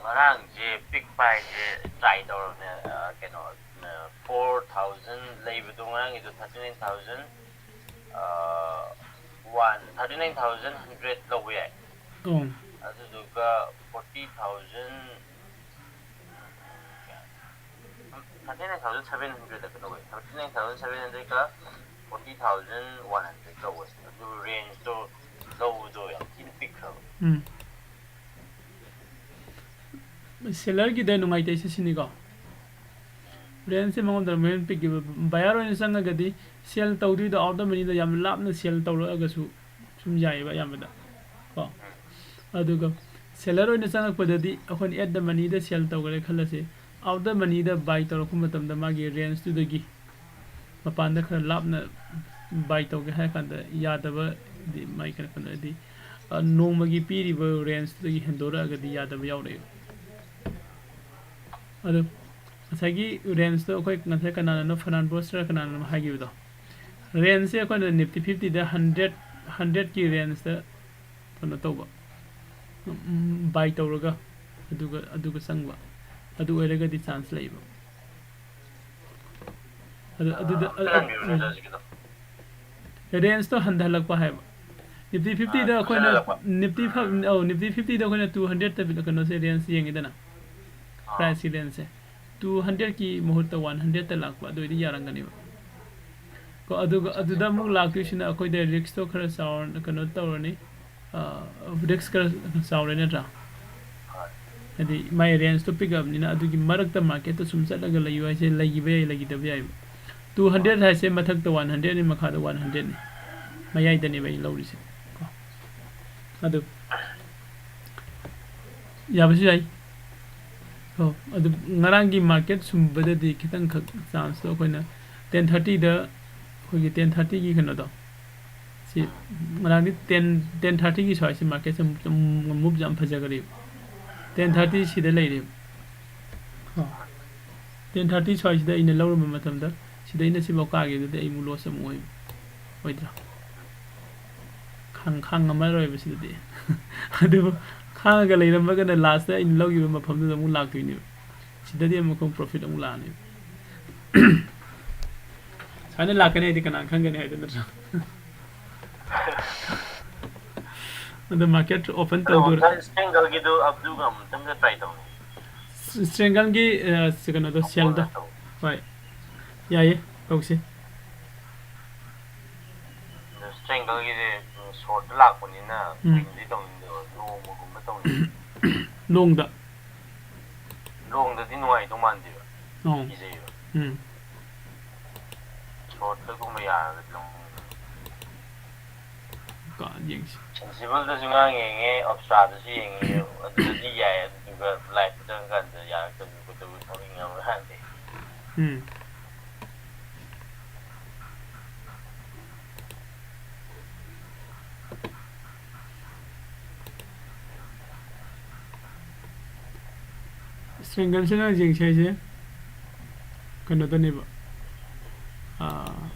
ꯉꯔꯥꯡꯁꯦ ꯄꯤꯛꯄ ꯍꯥꯏꯁꯦ ꯇ꯭ꯔꯥꯏ ꯇꯧꯔꯕꯅꯦ꯫ ꯑ, ꯀꯩꯅꯣ, ꯐꯣꯔ ꯊꯥꯎꯖꯟ ꯂꯩꯕꯗꯣ ꯉꯔꯥꯡꯒꯤꯗꯣ thirty nine thousand one, thirty nine thousand hundred ꯂꯧꯕ ꯌꯥꯏ꯫ ꯑꯣ꯫ ꯑꯗꯨꯗꯨꯒ forty thousand, thirty nine thousand seven hundred ꯀꯩꯅꯣ ꯑꯣꯏ꯫ ꯊꯥꯔꯇꯤ ꯅꯥꯏꯟ ꯊꯥꯎꯖꯟ ꯁꯚꯦꯟ ꯍꯟꯗ꯭ꯔꯦꯠꯀ ꯐꯣꯔꯇꯤ ꯊꯥꯎꯖꯟ ꯋꯥꯟ ꯍꯟꯗ꯭ꯔꯦꯠ ꯇꯧꯕ꯫ ꯑꯗꯨ ꯔꯦꯟꯖꯇꯣ ꯂꯧꯕꯗꯣ ꯌꯥꯝ ꯊꯤꯅ ꯄꯤꯛꯈ꯭ꯔꯕ꯫ ꯎꯝ꯫ ꯁꯦꯂꯔꯒꯤꯗ ꯅꯨꯡꯉꯥꯏꯇꯦ ꯁꯤꯁꯤꯅꯤꯀꯣ꯫ ꯔꯦꯟꯖꯁꯦ ꯃꯉꯣꯟꯗ ꯃꯌꯥꯝ ꯄꯤꯛꯈꯤꯕ꯫ ꯕꯌꯥꯔ ꯑꯣꯏꯅ ꯆꯪꯉꯒꯗꯤ ꯁꯦꯜ ꯇꯧꯗꯣꯏꯗꯣ ꯑꯥꯎꯠ ꯑꯣꯐ ꯃꯅꯤꯗ ꯌꯥꯝ ꯂꯥꯞꯅ ꯁꯦꯜ ꯇꯧꯔꯛꯑꯒꯁꯨ ꯁꯨꯝ ꯌꯥꯏꯑꯕ ꯑꯌꯥꯝꯕꯗ ꯀꯣ꯫ ꯑꯗꯨꯒ ꯁꯦꯂꯔ ꯑꯣꯏꯅ ꯆꯪꯉꯛꯄꯗꯗꯤ ꯑꯩꯈꯣꯏꯅ ꯑꯦꯠ ꯗ ꯃꯅꯤꯗ ꯁꯦꯜ ꯇꯧꯈ꯭ꯔꯦ ꯈꯜꯂꯁꯤ, ꯑꯥꯎꯠ ꯗ ꯃꯅꯤꯗ ꯕꯥꯏ ꯇꯧꯔꯛꯄ ꯃꯇꯝꯗ ꯃꯥꯒꯤ ꯔꯦꯟꯖꯇꯨꯗꯒꯤ ꯃꯄꯥꯟꯗ ꯈꯔ ꯂꯥꯞꯅ ꯕꯥꯏ ꯇꯧꯒꯦ ꯍꯥꯏꯔ ꯀꯥꯟꯗ ꯌꯥꯗꯕꯗꯤ ꯃꯥꯏ ꯀꯩꯅꯣ ꯀꯩꯅꯣ ꯍꯥꯏꯗꯤ, ꯑ, ꯅꯣꯡꯃꯒꯤ ꯄꯤꯔꯤꯕ ꯔꯦꯟꯖꯇꯨꯗꯒꯤ ꯍꯦꯟꯗꯣꯔꯛꯑꯒꯗꯤ ꯌꯥꯗꯕ ꯌꯥꯎꯔꯛꯑꯦꯕ꯫ ꯑꯗꯨ ꯉꯁꯥꯏꯒꯤ ꯔꯦꯟꯖꯇꯣ ꯑꯩꯈꯣꯏ ꯉꯁꯥꯏ ꯀꯅꯥꯅꯅꯣ, ꯐꯔꯅꯥꯟ ꯕꯣꯁꯔ ꯀꯅꯥꯅꯅꯣ ꯍꯥꯏꯈꯤꯕꯗꯣ, ꯔꯦꯟꯖꯁꯦ ꯑꯩꯈꯣꯏꯅ ꯅꯤꯐꯇꯤ ꯐꯤꯐꯇꯤꯗ ꯍꯟꯗ꯭ꯔꯦꯠ, ꯍꯟꯗ꯭ꯔꯦꯠꯀꯤ ꯔꯦꯟꯖꯇ ꯀꯩꯅꯣ ꯇꯧꯕ, ꯎꯝ, ꯕꯥꯏ ꯇꯧꯔꯒ ꯑꯗꯨꯒ, ꯑꯗꯨꯒ ꯆꯪꯕ, ꯑꯗꯨ ꯑꯣꯏꯔꯒꯗꯤ ꯆꯥꯟꯁ ꯂꯩꯕ꯫ ꯑꯗꯨ, ꯑꯗꯨꯗ, ꯑ, ꯀꯌꯥꯝ ꯌꯧꯔꯦ ꯎꯝ꯫ ꯍꯧꯖꯤꯛꯀꯤꯗꯣ? ꯔꯦꯟꯖꯇꯣ ꯍꯟꯊꯍꯜꯂꯛꯄ ꯍꯥꯏꯕ꯫ ꯅꯤꯐꯇꯤ ꯐꯤꯐꯇꯤꯗ ꯑꯥ, ꯑꯩꯈꯣꯏꯅ ꯍꯟꯊꯍꯜꯂꯛꯄ꯫ ꯅꯤꯐꯇꯤ ꯐ-, ꯑꯧ, ꯅꯤꯐꯇꯤ ꯐꯤꯐꯇꯤꯗ ꯑꯩꯈꯣꯏꯅ ꯇꯨ ꯍꯟꯗ꯭ꯔꯦꯠꯇ ꯀꯩꯅꯣꯁꯦ ꯔꯦꯟꯖ ꯌꯦꯡꯉꯤꯗꯅ, ꯑꯥ꯫ ꯄ꯭ꯔꯥꯏꯁꯀꯤ ꯔꯦꯟꯖꯁꯦ꯫ ꯇꯨ ꯍꯟꯗ꯭ꯔꯦꯠꯀꯤ ꯃꯍꯨꯠꯇ ꯋꯥꯟ ꯍꯟꯗ꯭ꯔꯦꯠꯇ ꯂꯥꯛꯄ, ꯑꯗꯨ ꯑꯣꯏꯗꯤ ꯌꯥꯔꯝꯒꯅꯦꯕ꯫ ꯀꯣ, ꯑꯗꯨꯒ ꯑꯗꯨꯗ ꯑꯃꯨꯛ ꯂꯥꯛꯇꯣꯏꯁꯤꯅ ꯑꯩꯈꯣꯏꯗ ꯔꯤꯛꯁꯇꯣ ꯈꯔ ꯆꯥꯎꯔ-, ꯀꯩꯅꯣ ꯇꯧꯔꯅꯤ, ꯑ, ꯔꯤꯛꯁ ꯈꯔ ꯆꯥꯎꯔꯦ ꯅꯠꯇ꯭ꯔꯥ? ꯍꯣꯏ꯫ ꯍꯥꯏꯗꯤ ꯃꯥꯏ ꯔꯦꯟꯖꯇꯣ ꯄꯤꯛꯑꯕꯅꯤꯅ ꯑꯗꯨꯒꯤ ꯃꯔꯛꯇ ꯃꯥꯔꯀꯦꯠꯇ ꯁꯨꯝ ꯆꯠꯂꯒ ꯂꯩꯌꯨ ꯍꯥꯏꯁꯦ ꯂꯩꯈꯤꯕ ꯌꯥꯏ, ꯂꯩꯈꯤꯗꯕ ꯌꯥꯏꯕ꯫ ꯇꯨ ꯍꯟꯗ꯭ꯔꯦꯠ ꯍꯥꯏꯁꯦ ꯃꯊꯛꯇ ꯋꯥꯟ ꯍꯟꯗ꯭ꯔꯦꯠꯅꯤ, ꯃꯈꯥꯗ ꯋꯥꯟ ꯍꯟꯗ꯭ꯔꯦꯠꯅꯤ, ꯃꯌꯥꯏꯗꯅꯦꯕ ꯑꯩꯅ ꯂꯧꯔꯤꯁꯦ꯫ ꯀꯣ꯫ ꯑꯗꯨ ꯌꯥꯕꯁꯨ ꯌꯥꯏ꯫ ꯀꯣ꯫ ꯑꯗꯨ ꯉꯔꯥꯡꯒꯤ ꯃꯥꯔꯀꯦꯠ ꯁꯨꯝꯕꯗꯗꯤ ꯈꯤꯇꯪꯈꯛ ꯆꯥꯟꯁꯇꯣ ꯑꯩꯈꯣꯏꯅ ꯇꯦꯟ ꯊꯥꯔꯇꯤꯗ, ꯑꯩꯈꯣꯏꯒꯤ ꯇꯦꯟ ꯊꯥꯔꯇꯤꯒꯤ ꯀꯩꯅꯣꯗꯣ, ꯁꯤ ꯉꯔꯥꯡꯗꯤ ꯇꯦꯟ, ꯇꯦꯟ ꯊꯥꯔꯇꯤꯒꯤ ꯁ꯭ꯋꯥꯏꯁꯤ ꯃꯥꯔꯀꯦꯠꯁꯦ ꯑꯃꯨꯛ ꯃꯨꯚ ꯌꯥꯝ ꯐꯖꯈꯔꯦꯕ꯫ ꯇꯦꯟ ꯊꯥꯔꯇꯤ ꯁꯤꯗ ꯂꯩꯔꯦꯕ꯫ ꯀꯣ꯫ ꯇꯦꯟ ꯊꯥꯔꯇꯤ ꯁ꯭ꯋꯥꯏꯁꯤꯗ ꯑꯩꯅ ꯂꯧꯔꯝꯕ ꯃꯇꯝꯗ ꯁꯤꯗꯩꯅ ꯁꯤꯐꯥꯎ ꯀꯥꯈꯤꯕꯗꯨꯗꯤ ꯑꯩ ꯑꯃꯨꯛ ꯂꯣꯁ ꯑꯃꯨꯛ ꯑꯣꯏ-, ꯑꯣꯏꯗ꯭ꯔꯥ? ꯈꯥꯡ-, ꯈꯥꯡꯉꯝꯃꯔꯣꯏꯕ ꯁꯤꯗꯗꯤ꯫ ꯑꯗꯨꯕꯨ ꯍꯥꯡꯉꯒ ꯂꯩꯔꯝꯃꯒꯅ ꯂꯥꯁꯇ ꯑꯩꯅ ꯂꯧꯈꯤꯕ ꯃꯐꯝꯗꯨꯗ ꯑꯃꯨꯛ ꯂꯥꯛꯇꯣꯏꯅꯦꯕ꯫ ꯁꯤꯗꯗꯤ ꯑꯃꯨꯛ ꯄ꯭ꯔꯣꯐꯤꯠ ꯑꯃꯨꯛ ꯂꯥꯛꯑꯅꯦꯕ꯫ ꯁꯨꯃꯥꯏꯅ ꯂꯥꯛꯀꯅꯤ ꯍꯥꯏꯗꯤ ꯀꯅꯥ ꯈꯪꯒꯅꯤ ꯍꯥꯏꯗꯣ ꯅꯠꯇ꯭ꯔꯥ? ꯑꯗꯣ ꯃꯥꯔꯀꯦꯠ ꯑꯣꯄꯟ ꯑꯗꯣ ꯇꯧꯗꯣꯔꯦ꯫ ꯍꯣꯏ, ꯁ꯭ꯇ꯭ꯔꯦꯡꯒꯜꯒꯤꯗꯨ ꯑꯗꯨꯒ ꯑꯃꯨꯛꯇꯪꯒ ꯇ꯭ꯔꯥꯏ ꯇꯧꯅꯤ꯫ ꯁ꯭ꯇ꯭ꯔꯦꯡꯒꯜꯒꯤ, ꯑ, ꯀꯩꯅꯣꯗꯣ, ꯁꯦꯜꯗꯣ꯫ ꯑꯣꯄꯟ ꯇꯧ꯫ ꯍꯣꯏ, ꯌꯥꯏꯌꯦ, ꯇꯧꯁꯤ꯫ ꯑꯗꯣ ꯁ꯭ꯇ꯭ꯔꯦꯡꯒꯜꯒꯤꯗꯤ, ꯎꯝ, ꯁꯣꯔꯠꯇ ꯂꯥꯛꯄꯅꯤꯅ ꯎꯝ꯫ ꯀꯨꯏꯅꯗꯤ ꯇꯧꯅꯤꯡꯗꯦꯕ, ꯅꯣꯡꯃꯒꯨꯝꯕ ꯇꯧꯅꯤꯡꯉꯦ꯫ ꯂꯣꯡꯗ꯫ ꯂꯣꯡꯗꯗꯤ ꯅꯨꯡꯉꯥꯏꯗꯧ ꯃꯥꯟꯗꯦꯕ꯫ ꯑꯣ꯫ ꯀꯤꯖꯩꯕ꯫ ꯎꯝ꯫ ꯁꯣꯔꯠꯇꯒꯨꯝꯕ ꯌꯥꯔꯒꯗꯤ ꯂꯧꯅꯤꯡꯉꯦ꯫ ꯀꯥ ꯌꯦꯡꯁꯤ꯫ ꯁꯦꯟꯁꯤꯕꯜꯗꯁꯨ ꯉꯔꯥꯡ ꯌꯦꯡꯉꯦ, ꯑꯞꯁ꯭ꯔꯥꯗꯁꯨ ꯌꯦꯡꯉꯦ, ꯑꯗꯨꯗꯗꯤ ꯌꯥꯏ, ꯑꯗꯨꯗꯨꯒ ꯂꯥꯏꯐꯇ ꯆꯪꯉꯀꯥꯟꯗ ꯌꯥꯔꯛꯇꯕꯗꯨ ꯀꯩꯗꯧꯕꯩ ꯊꯣꯛꯂꯛꯏꯅꯣ ꯈꯪꯗꯦ꯫ ꯎꯝ꯫ ꯁ꯭ꯇ꯭ꯔꯦꯡꯒꯜꯁꯤꯅ ꯌꯦꯡꯁꯦ ꯍꯥꯏꯁꯦ ꯀꯩꯅꯣꯗꯅꯦꯕ, ꯑꯥ,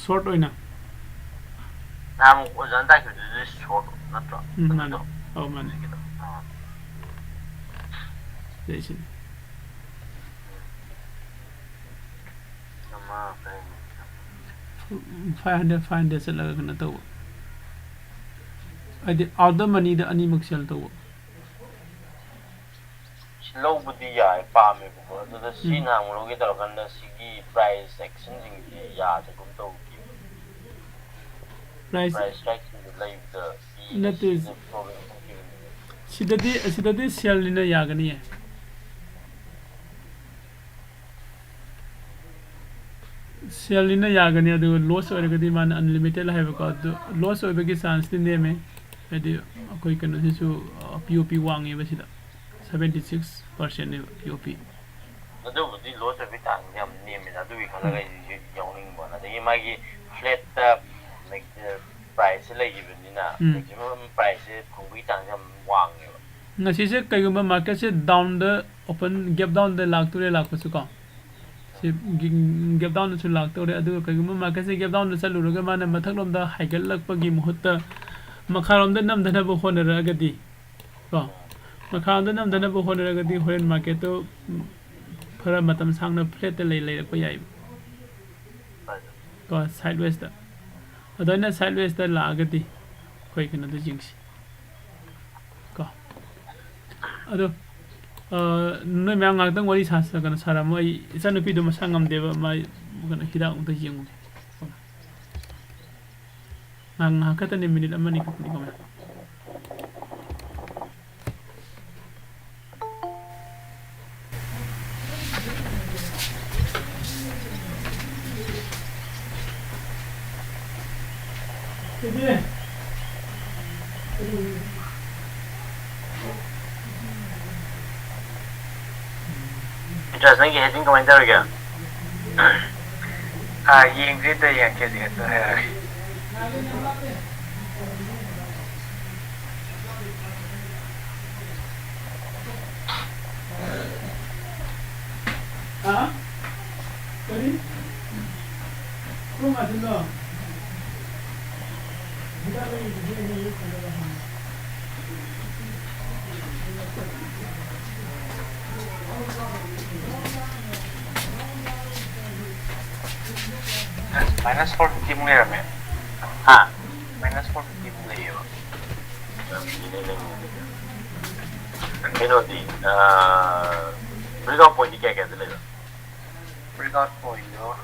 ꯁꯣꯔꯠ ꯑꯣꯏꯅ꯫ ꯅꯍꯥꯟꯃꯨꯛ ꯑꯣꯖꯥꯅ ꯇꯥꯛꯈꯤꯕꯗꯨꯗꯤ ꯁꯣꯔꯠ ꯅꯠꯇ꯭ꯔꯣ? ꯎꯝ, ꯃꯥꯅꯦ꯫ ꯑꯗꯨꯗꯣ? ꯑꯧ, ꯃꯥꯅꯦ꯫ ꯍꯧꯖꯤꯛꯀꯤꯗꯣ? ꯑꯥ꯫ ꯁꯤꯗꯩꯁꯤꯅꯤ꯫ ꯑꯃ ꯀꯔꯤ? ꯐꯥꯏꯚ ꯍꯟꯗ꯭ꯔꯦꯠ, ꯐꯥꯏꯚ ꯍꯟꯗ꯭ꯔꯦꯠ ꯆꯠꯂꯒ ꯀꯩꯅꯣ ꯇꯧꯕ꯫ ꯍꯥꯏꯗꯤ, ꯑꯥꯎꯠ ꯑꯣꯐ ꯃꯅꯤꯗ ꯑꯅꯤꯃꯛ ꯁꯦꯜ ꯇꯧꯕ꯫ ꯁꯤ ꯂꯧꯕꯗꯤ ꯌꯥꯏ, ꯄꯥꯝꯃꯦꯕꯀꯣ꯫ ꯑꯗꯨꯗ ꯁꯤ ꯎꯝ꯫ ꯅꯍꯥꯟ ꯂꯧꯒꯦ ꯇꯧꯔꯀꯥꯟꯗ ꯁꯤꯒꯤ ꯄ꯭ꯔꯥꯏꯁ ꯑꯦꯛꯁꯟꯁꯤꯡꯁꯤ ꯌꯥꯗꯒꯨꯝ ꯇꯧꯈꯤꯕ꯫ ꯄ꯭ꯔꯥꯏꯁ ꯄ꯭ꯔꯥꯏꯁ ꯁ꯭ꯇ꯭ꯔꯥꯏꯛꯁꯤꯡꯗꯨ ꯂꯩꯕꯗ ꯅꯠꯇꯦ꯫ ꯁꯤꯗ ꯄ꯭ꯔꯣꯕ꯭ꯂꯦꯝ ꯊꯣꯛꯈꯤꯕꯅꯦꯕ꯫ ꯁꯤꯗꯗꯤ, ꯑꯁꯤꯗꯗꯤ ꯁꯦꯜꯅꯤꯅ ꯌꯥꯒꯅꯤꯌꯦ꯫ ꯁꯦꯜꯅꯤꯅ ꯌꯥꯒꯅꯤ, ꯑꯗꯨꯒ ꯂꯣꯁ ꯑꯣꯏꯔꯒꯗꯤ ꯃꯥꯅ ꯑꯟꯂꯤꯃꯤꯇꯦꯠ ꯍꯥꯏꯕꯀꯣ, ꯑꯗꯨ ꯂꯣꯁ ꯑꯣꯏꯕꯒꯤ ꯆꯥꯟꯁꯇꯤ ꯅꯦꯝꯃꯦ꯫ ꯍꯥꯏꯗꯤ ꯑꯩꯈꯣꯏ ꯀꯩꯅꯣꯁꯤꯁꯨ, ꯑ, ꯄꯤ ꯑꯣ ꯄꯤ ꯋꯥꯡꯉꯦꯕ ꯁꯤꯗ, ꯁꯚꯦꯟꯇꯤ ꯁꯤꯛꯁ ꯄꯥꯔꯁꯦꯟꯅꯦꯕ ꯄꯤ ꯑꯣ ꯄꯤ꯫ ꯑꯗꯨꯕꯨꯗꯤ ꯂꯣꯁ ꯑꯣꯏꯕꯒꯤ ꯆꯥꯡꯁꯦ ꯌꯥꯝ ꯅꯦꯝꯃꯦꯗ, ꯑꯗꯨꯒꯤ ꯈꯜꯂꯒ ꯎꯝ꯫ ꯑꯩꯁꯨ ꯌꯥꯎꯅꯤꯡꯕ꯫ ꯑꯗꯒꯤ ꯃꯥꯒꯤ ꯐ꯭ꯂꯦꯠꯇ ꯄ꯭ꯔꯥꯏꯁꯁꯦ ꯂꯩꯈꯤꯕꯅꯤꯅ, ꯎꯝ꯫ ꯃꯦꯛꯁꯤꯃꯝ ꯄ꯭ꯔꯥꯏꯁꯁꯦ ꯐꯪꯕꯒꯤ ꯆꯥꯡꯁꯦ ꯌꯥꯝ ꯋꯥꯡꯉꯦꯕ꯫ ꯉꯁꯤꯁꯦ ꯀꯩꯒꯨꯝꯕ ꯃꯥꯔꯀꯦꯠꯁꯦ ꯗꯥꯎꯟꯗ, ꯑꯣꯄꯟ ꯒꯦꯞ ꯗꯥꯎꯟꯗ ꯂꯥꯛꯇꯣꯔꯦ, ꯂꯥꯛꯄꯁꯨ ꯀꯣ, ꯁꯤ ꯒꯤ-, ꯒꯦꯞ ꯗꯥꯎꯟꯗꯁꯨ ꯂꯥꯛꯇꯧꯔꯦ꯫ ꯑꯗꯨꯒ ꯀꯩꯒꯨꯝꯕ ꯃꯥꯔꯀꯦꯠꯁꯦ ꯒꯦꯞ ꯗꯥꯎꯟꯗ ꯆꯠꯂꯨꯔꯒ ꯃꯥꯅ ꯃꯊꯛꯂꯣꯝꯗ ꯍꯥꯏꯒꯠꯂꯛꯄꯒꯤ ꯃꯍꯨꯠꯇ ꯃꯈꯥꯔꯣꯝꯗ ꯅꯝꯊꯅꯕ ꯍꯣꯠꯅꯔꯛꯑꯒꯗꯤ, ꯀꯣ, ꯃꯈꯥꯔꯣꯝꯗ ꯅꯝꯗꯅꯕ ꯍꯣꯠꯅꯔꯒꯗꯤ ꯍꯣꯔꯦꯟ ꯃꯥꯔꯀꯦꯠꯇꯨ, ꯎꯝ, ꯈꯔ ꯃꯇꯝ ꯁꯥꯡꯅ ꯐ꯭ꯂꯦꯠꯇ ꯂꯩ, ꯂꯩꯔꯛꯄ ꯌꯥꯏꯕ꯫ ꯀꯣ, ꯁꯥꯏꯠ ꯋꯦꯁꯇ꯫ ꯑꯗꯨꯃꯥꯏꯅ ꯁꯥꯏꯠ ꯋꯦꯁꯇ ꯂꯥꯛꯑꯒꯗꯤ ꯑꯩꯈꯣꯏ ꯀꯩꯅꯣꯗꯣ ꯌꯦꯡꯁꯤ꯫ ꯀꯣ꯫ ꯑꯗꯣ, ꯑ, ꯅꯣꯏ ꯃꯌꯥꯝ ꯉꯥꯏꯍꯥꯛꯇꯪ ꯋꯥꯔꯤ ꯁꯥ-, ꯀꯩꯅꯣ ꯁꯥꯔꯝꯃꯣ꯫ ꯑꯩ ꯏꯆꯥꯅꯨꯄꯤꯗꯣ ꯃꯁꯥ ꯉꯝꯗꯦꯕ, ꯃꯥꯏ ꯀꯩꯅꯣ ꯍꯤꯗꯥꯛ ꯑꯝꯇ ꯌꯦꯡꯉꯨꯒꯦ꯫ ꯉꯥꯏꯍꯥꯛ, ꯉꯥꯏꯍꯥꯛ ꯈꯛꯇꯅꯦ, ꯃꯤꯅꯤꯠ ꯑꯃꯅꯤ ꯈꯛꯇꯅꯤꯀꯣ, ꯃꯌꯥꯝ꯫ ꯄꯤꯇꯔꯁ, ꯅꯪꯒꯤ ꯍꯦꯗꯤꯡ ꯀꯃꯥꯏꯅ ꯇꯧꯔꯤꯒꯦ? ꯑꯥ, ꯌꯦꯡꯗ꯭ꯔꯤ, ꯑꯝꯇ ꯌꯦꯡꯉꯛꯀꯦ, ꯍꯧꯖꯤꯛ ꯑꯗꯨ ꯍꯥꯏꯔꯛꯑꯒꯦ꯫ ꯍꯥ? ꯀꯔꯤ? ꯀꯔꯝ ꯀꯥꯟꯗꯅꯣ? ꯍꯤꯗꯥꯛ ꯂꯩꯕꯗꯨꯗꯤ ꯑꯩꯅ ꯌꯨꯝ ꯍꯜꯂꯒ ꯍꯪꯉꯦ꯫ ꯃꯥꯏꯅꯁ ꯐꯣꯔ ꯐꯤꯐꯇꯤ ꯃꯨꯛ ꯂꯩꯔꯝꯃꯦ꯫ ꯍꯥ? ꯃꯥꯏꯅꯁ ꯐꯣꯔ ꯐꯤꯐꯇꯤ ꯃꯨꯛ ꯂꯩꯌꯦꯕ꯫ ꯀꯩꯅꯣꯗꯤ, ꯑꯥ, breakout pointꯗꯤ ꯀꯌꯥ ꯀꯌꯥꯗ ꯂꯩꯕ? Breakout pointꯗꯣ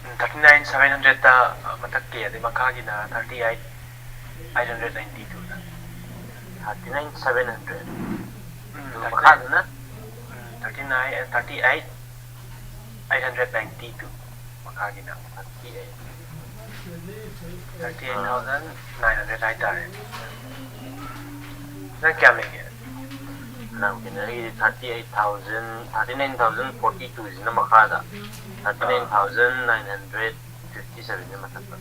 ꯎꯝ, thirty nine seven hundredꯇ ꯃꯊꯛꯀꯤ, ꯑꯗꯩ ꯃꯈꯥꯒꯤꯅ thirty eight eight hundred ninety twoꯗ꯫ Thirty nine seven hundred꯫ ꯎꯝ, ꯑꯗꯨꯒ thirty nine, ꯃꯈꯥꯗꯅ? ꯎꯝ, thirty nine, thirty eight eight hundred ninety two ꯃꯈꯥꯒꯤꯅ꯫ Thirty eight꯫ Thirty eight thousand nine hundred ꯍꯥꯏꯇꯥꯔꯦ꯫ ꯅꯪ ꯀꯌꯥꯝ ꯂꯩꯒꯦ? ꯅꯪꯒꯤꯅ ꯑꯩꯒꯤꯗꯤ thirty eight thousand, thirty nine thousand forty twoꯁꯤꯅ ꯃꯈꯥꯗ, thirty nine thousand nine hundred fifty sevenꯁꯤꯅ ꯃꯊꯛꯇ꯫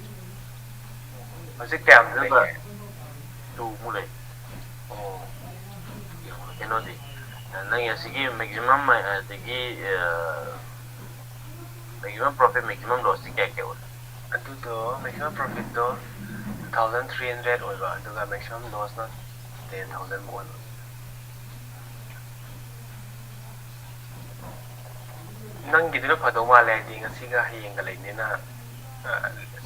ꯍꯧꯖꯤꯛ ꯀꯌꯥꯝ ꯑꯗꯨꯒ ꯂꯩꯒꯦ? Two ꯃꯨꯛ ꯂꯩ꯫ ꯑꯣ꯫ ꯀꯩꯅꯣꯗꯤ, ꯅꯪꯒꯤ ꯑꯁꯤꯒꯤ maximum, ꯑꯗꯒꯤ, ꯑ, maximum profit, maximum lossꯇꯤ ꯀꯌꯥ ꯀꯌꯥ ꯑꯣꯏ? ꯑꯗꯨ ꯑꯗꯣ maximum profitꯇꯣ two thousand three hundred ꯑꯣꯏꯕ, ꯑꯗꯨꯒ maximum lossꯅ ten thousand ꯃꯨꯛ ꯑꯣꯏꯕ꯫ ꯅꯪꯒꯤꯗꯨꯅ ꯐꯗꯧ ꯃꯥꯜꯂꯦ, ꯍꯥꯏꯗꯤ ꯉꯁꯤꯒ ꯍꯌꯦꯡꯒ ꯂꯩꯕꯅꯤꯅ, ꯑ,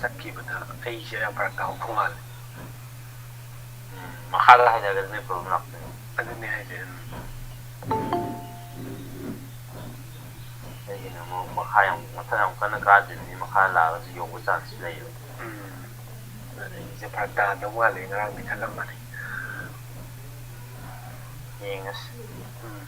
ꯆꯠꯈꯤꯕꯗ ꯑꯩꯁꯦ ꯌꯥꯝ ꯐꯔꯛ ꯇꯥꯍꯧꯗꯧ ꯃꯥꯜꯂꯦ꯫ ꯎꯝ, ꯃꯈꯥꯗ ꯍꯥꯏꯊꯔꯒꯗꯤ ꯅꯣꯏ problem ꯂꯥꯛꯇꯣꯏꯅꯦ꯫ ꯑꯗꯨꯅꯦ ꯍꯥꯏꯁꯦ, ꯎꯝ꯫ ꯑꯩꯒꯤꯅ ꯑꯃꯨꯛ ꯃꯈꯥ ꯌꯥꯝ, ꯃꯊꯛ ꯌꯥꯝ ꯀꯟꯅ ꯀꯥꯗ꯭ꯔꯤꯕꯅꯤ, ꯃꯈꯥ ꯂꯥꯛꯑꯒꯁꯨ ꯌꯧꯕ chance ꯂꯩꯌꯦꯕ꯫ ꯎꯝ꯫ ꯑꯗꯩ ꯑꯩꯁꯦ ꯐꯔꯛ ꯇꯥꯗꯧ ꯃꯥꯜꯂꯦ, ꯉꯔꯥꯡꯗꯤ ꯈꯜꯂꯝꯕꯅꯤ꯫ ꯌꯦꯡꯉꯁꯤ꯫ ꯎꯝ꯫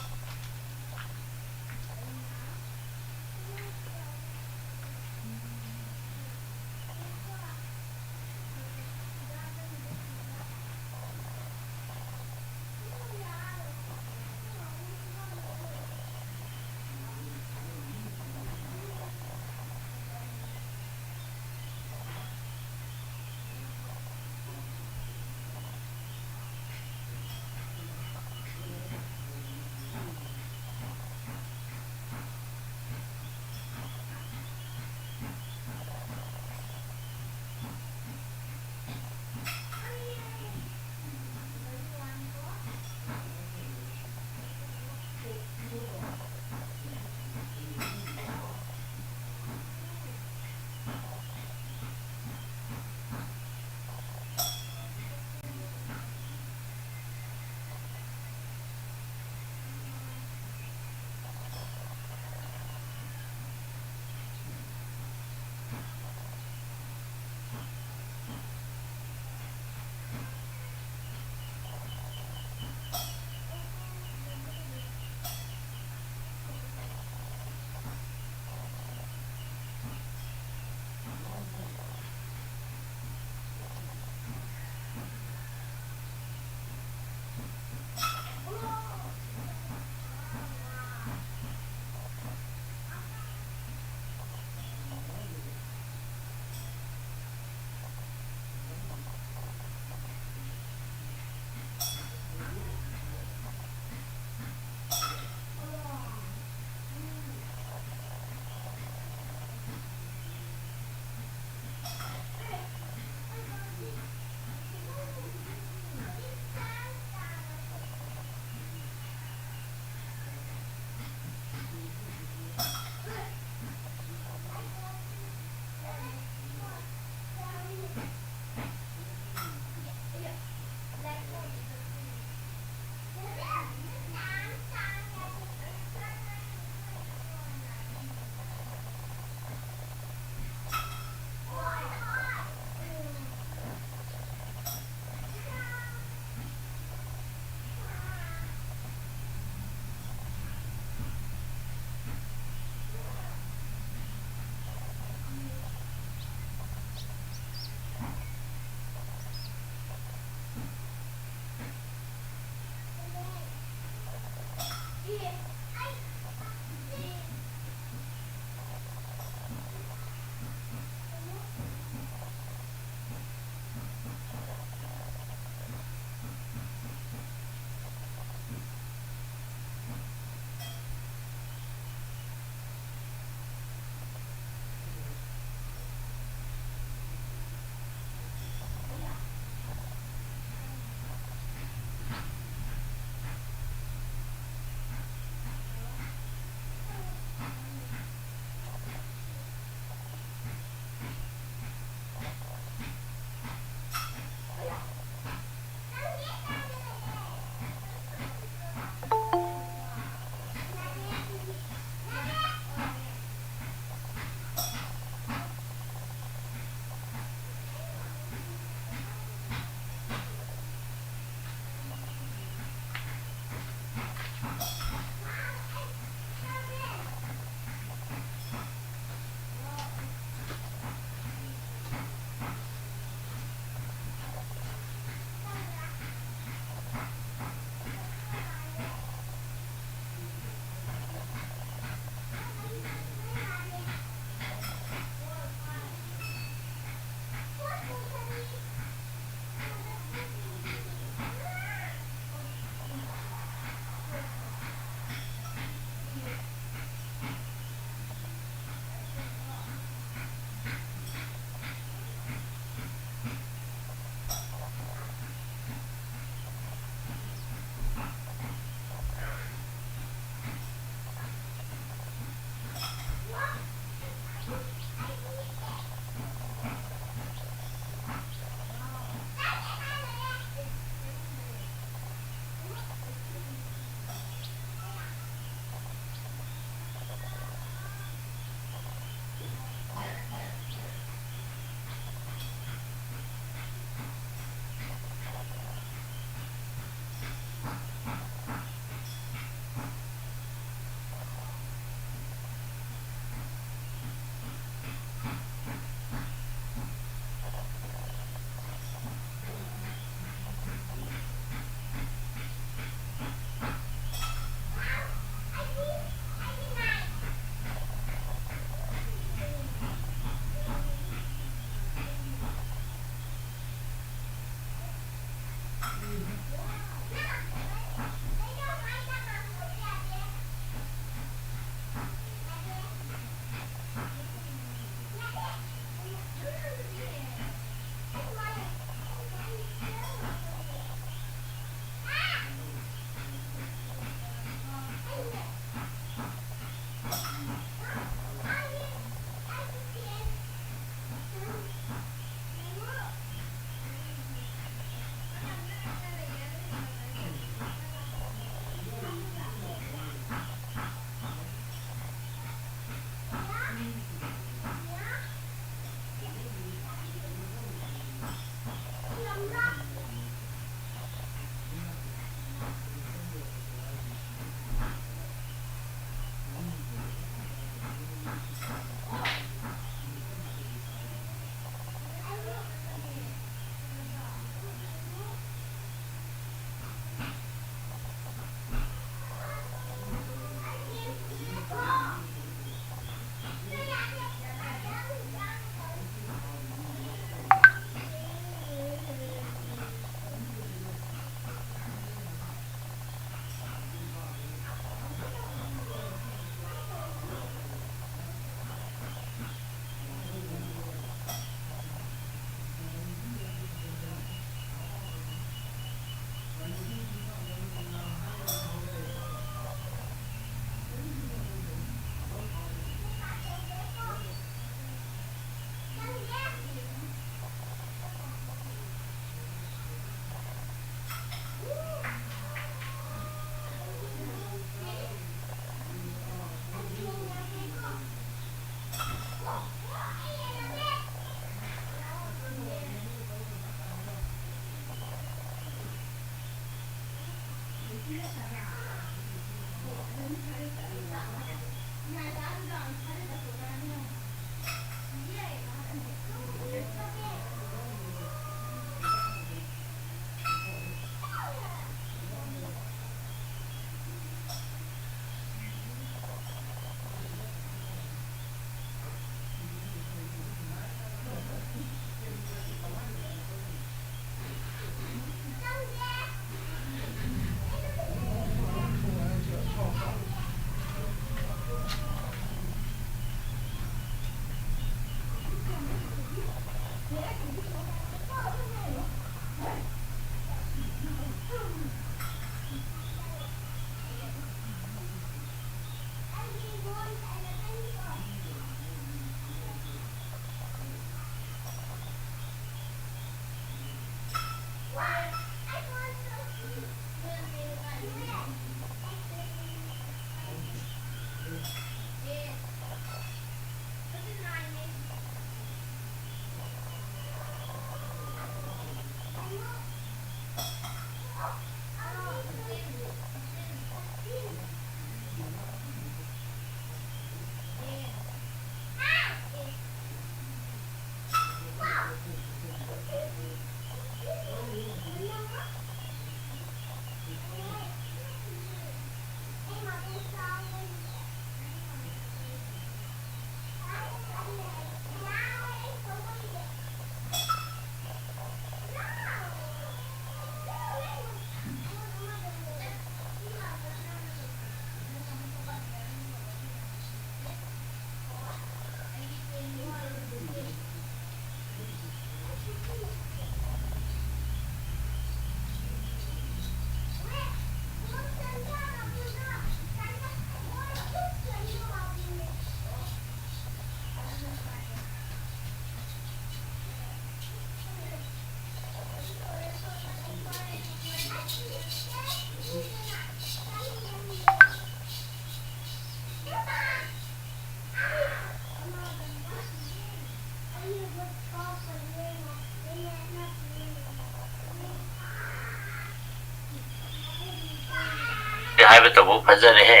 ꯍꯥꯏꯕ ꯇꯧꯕ ꯐꯖꯔꯦꯍꯦ꯫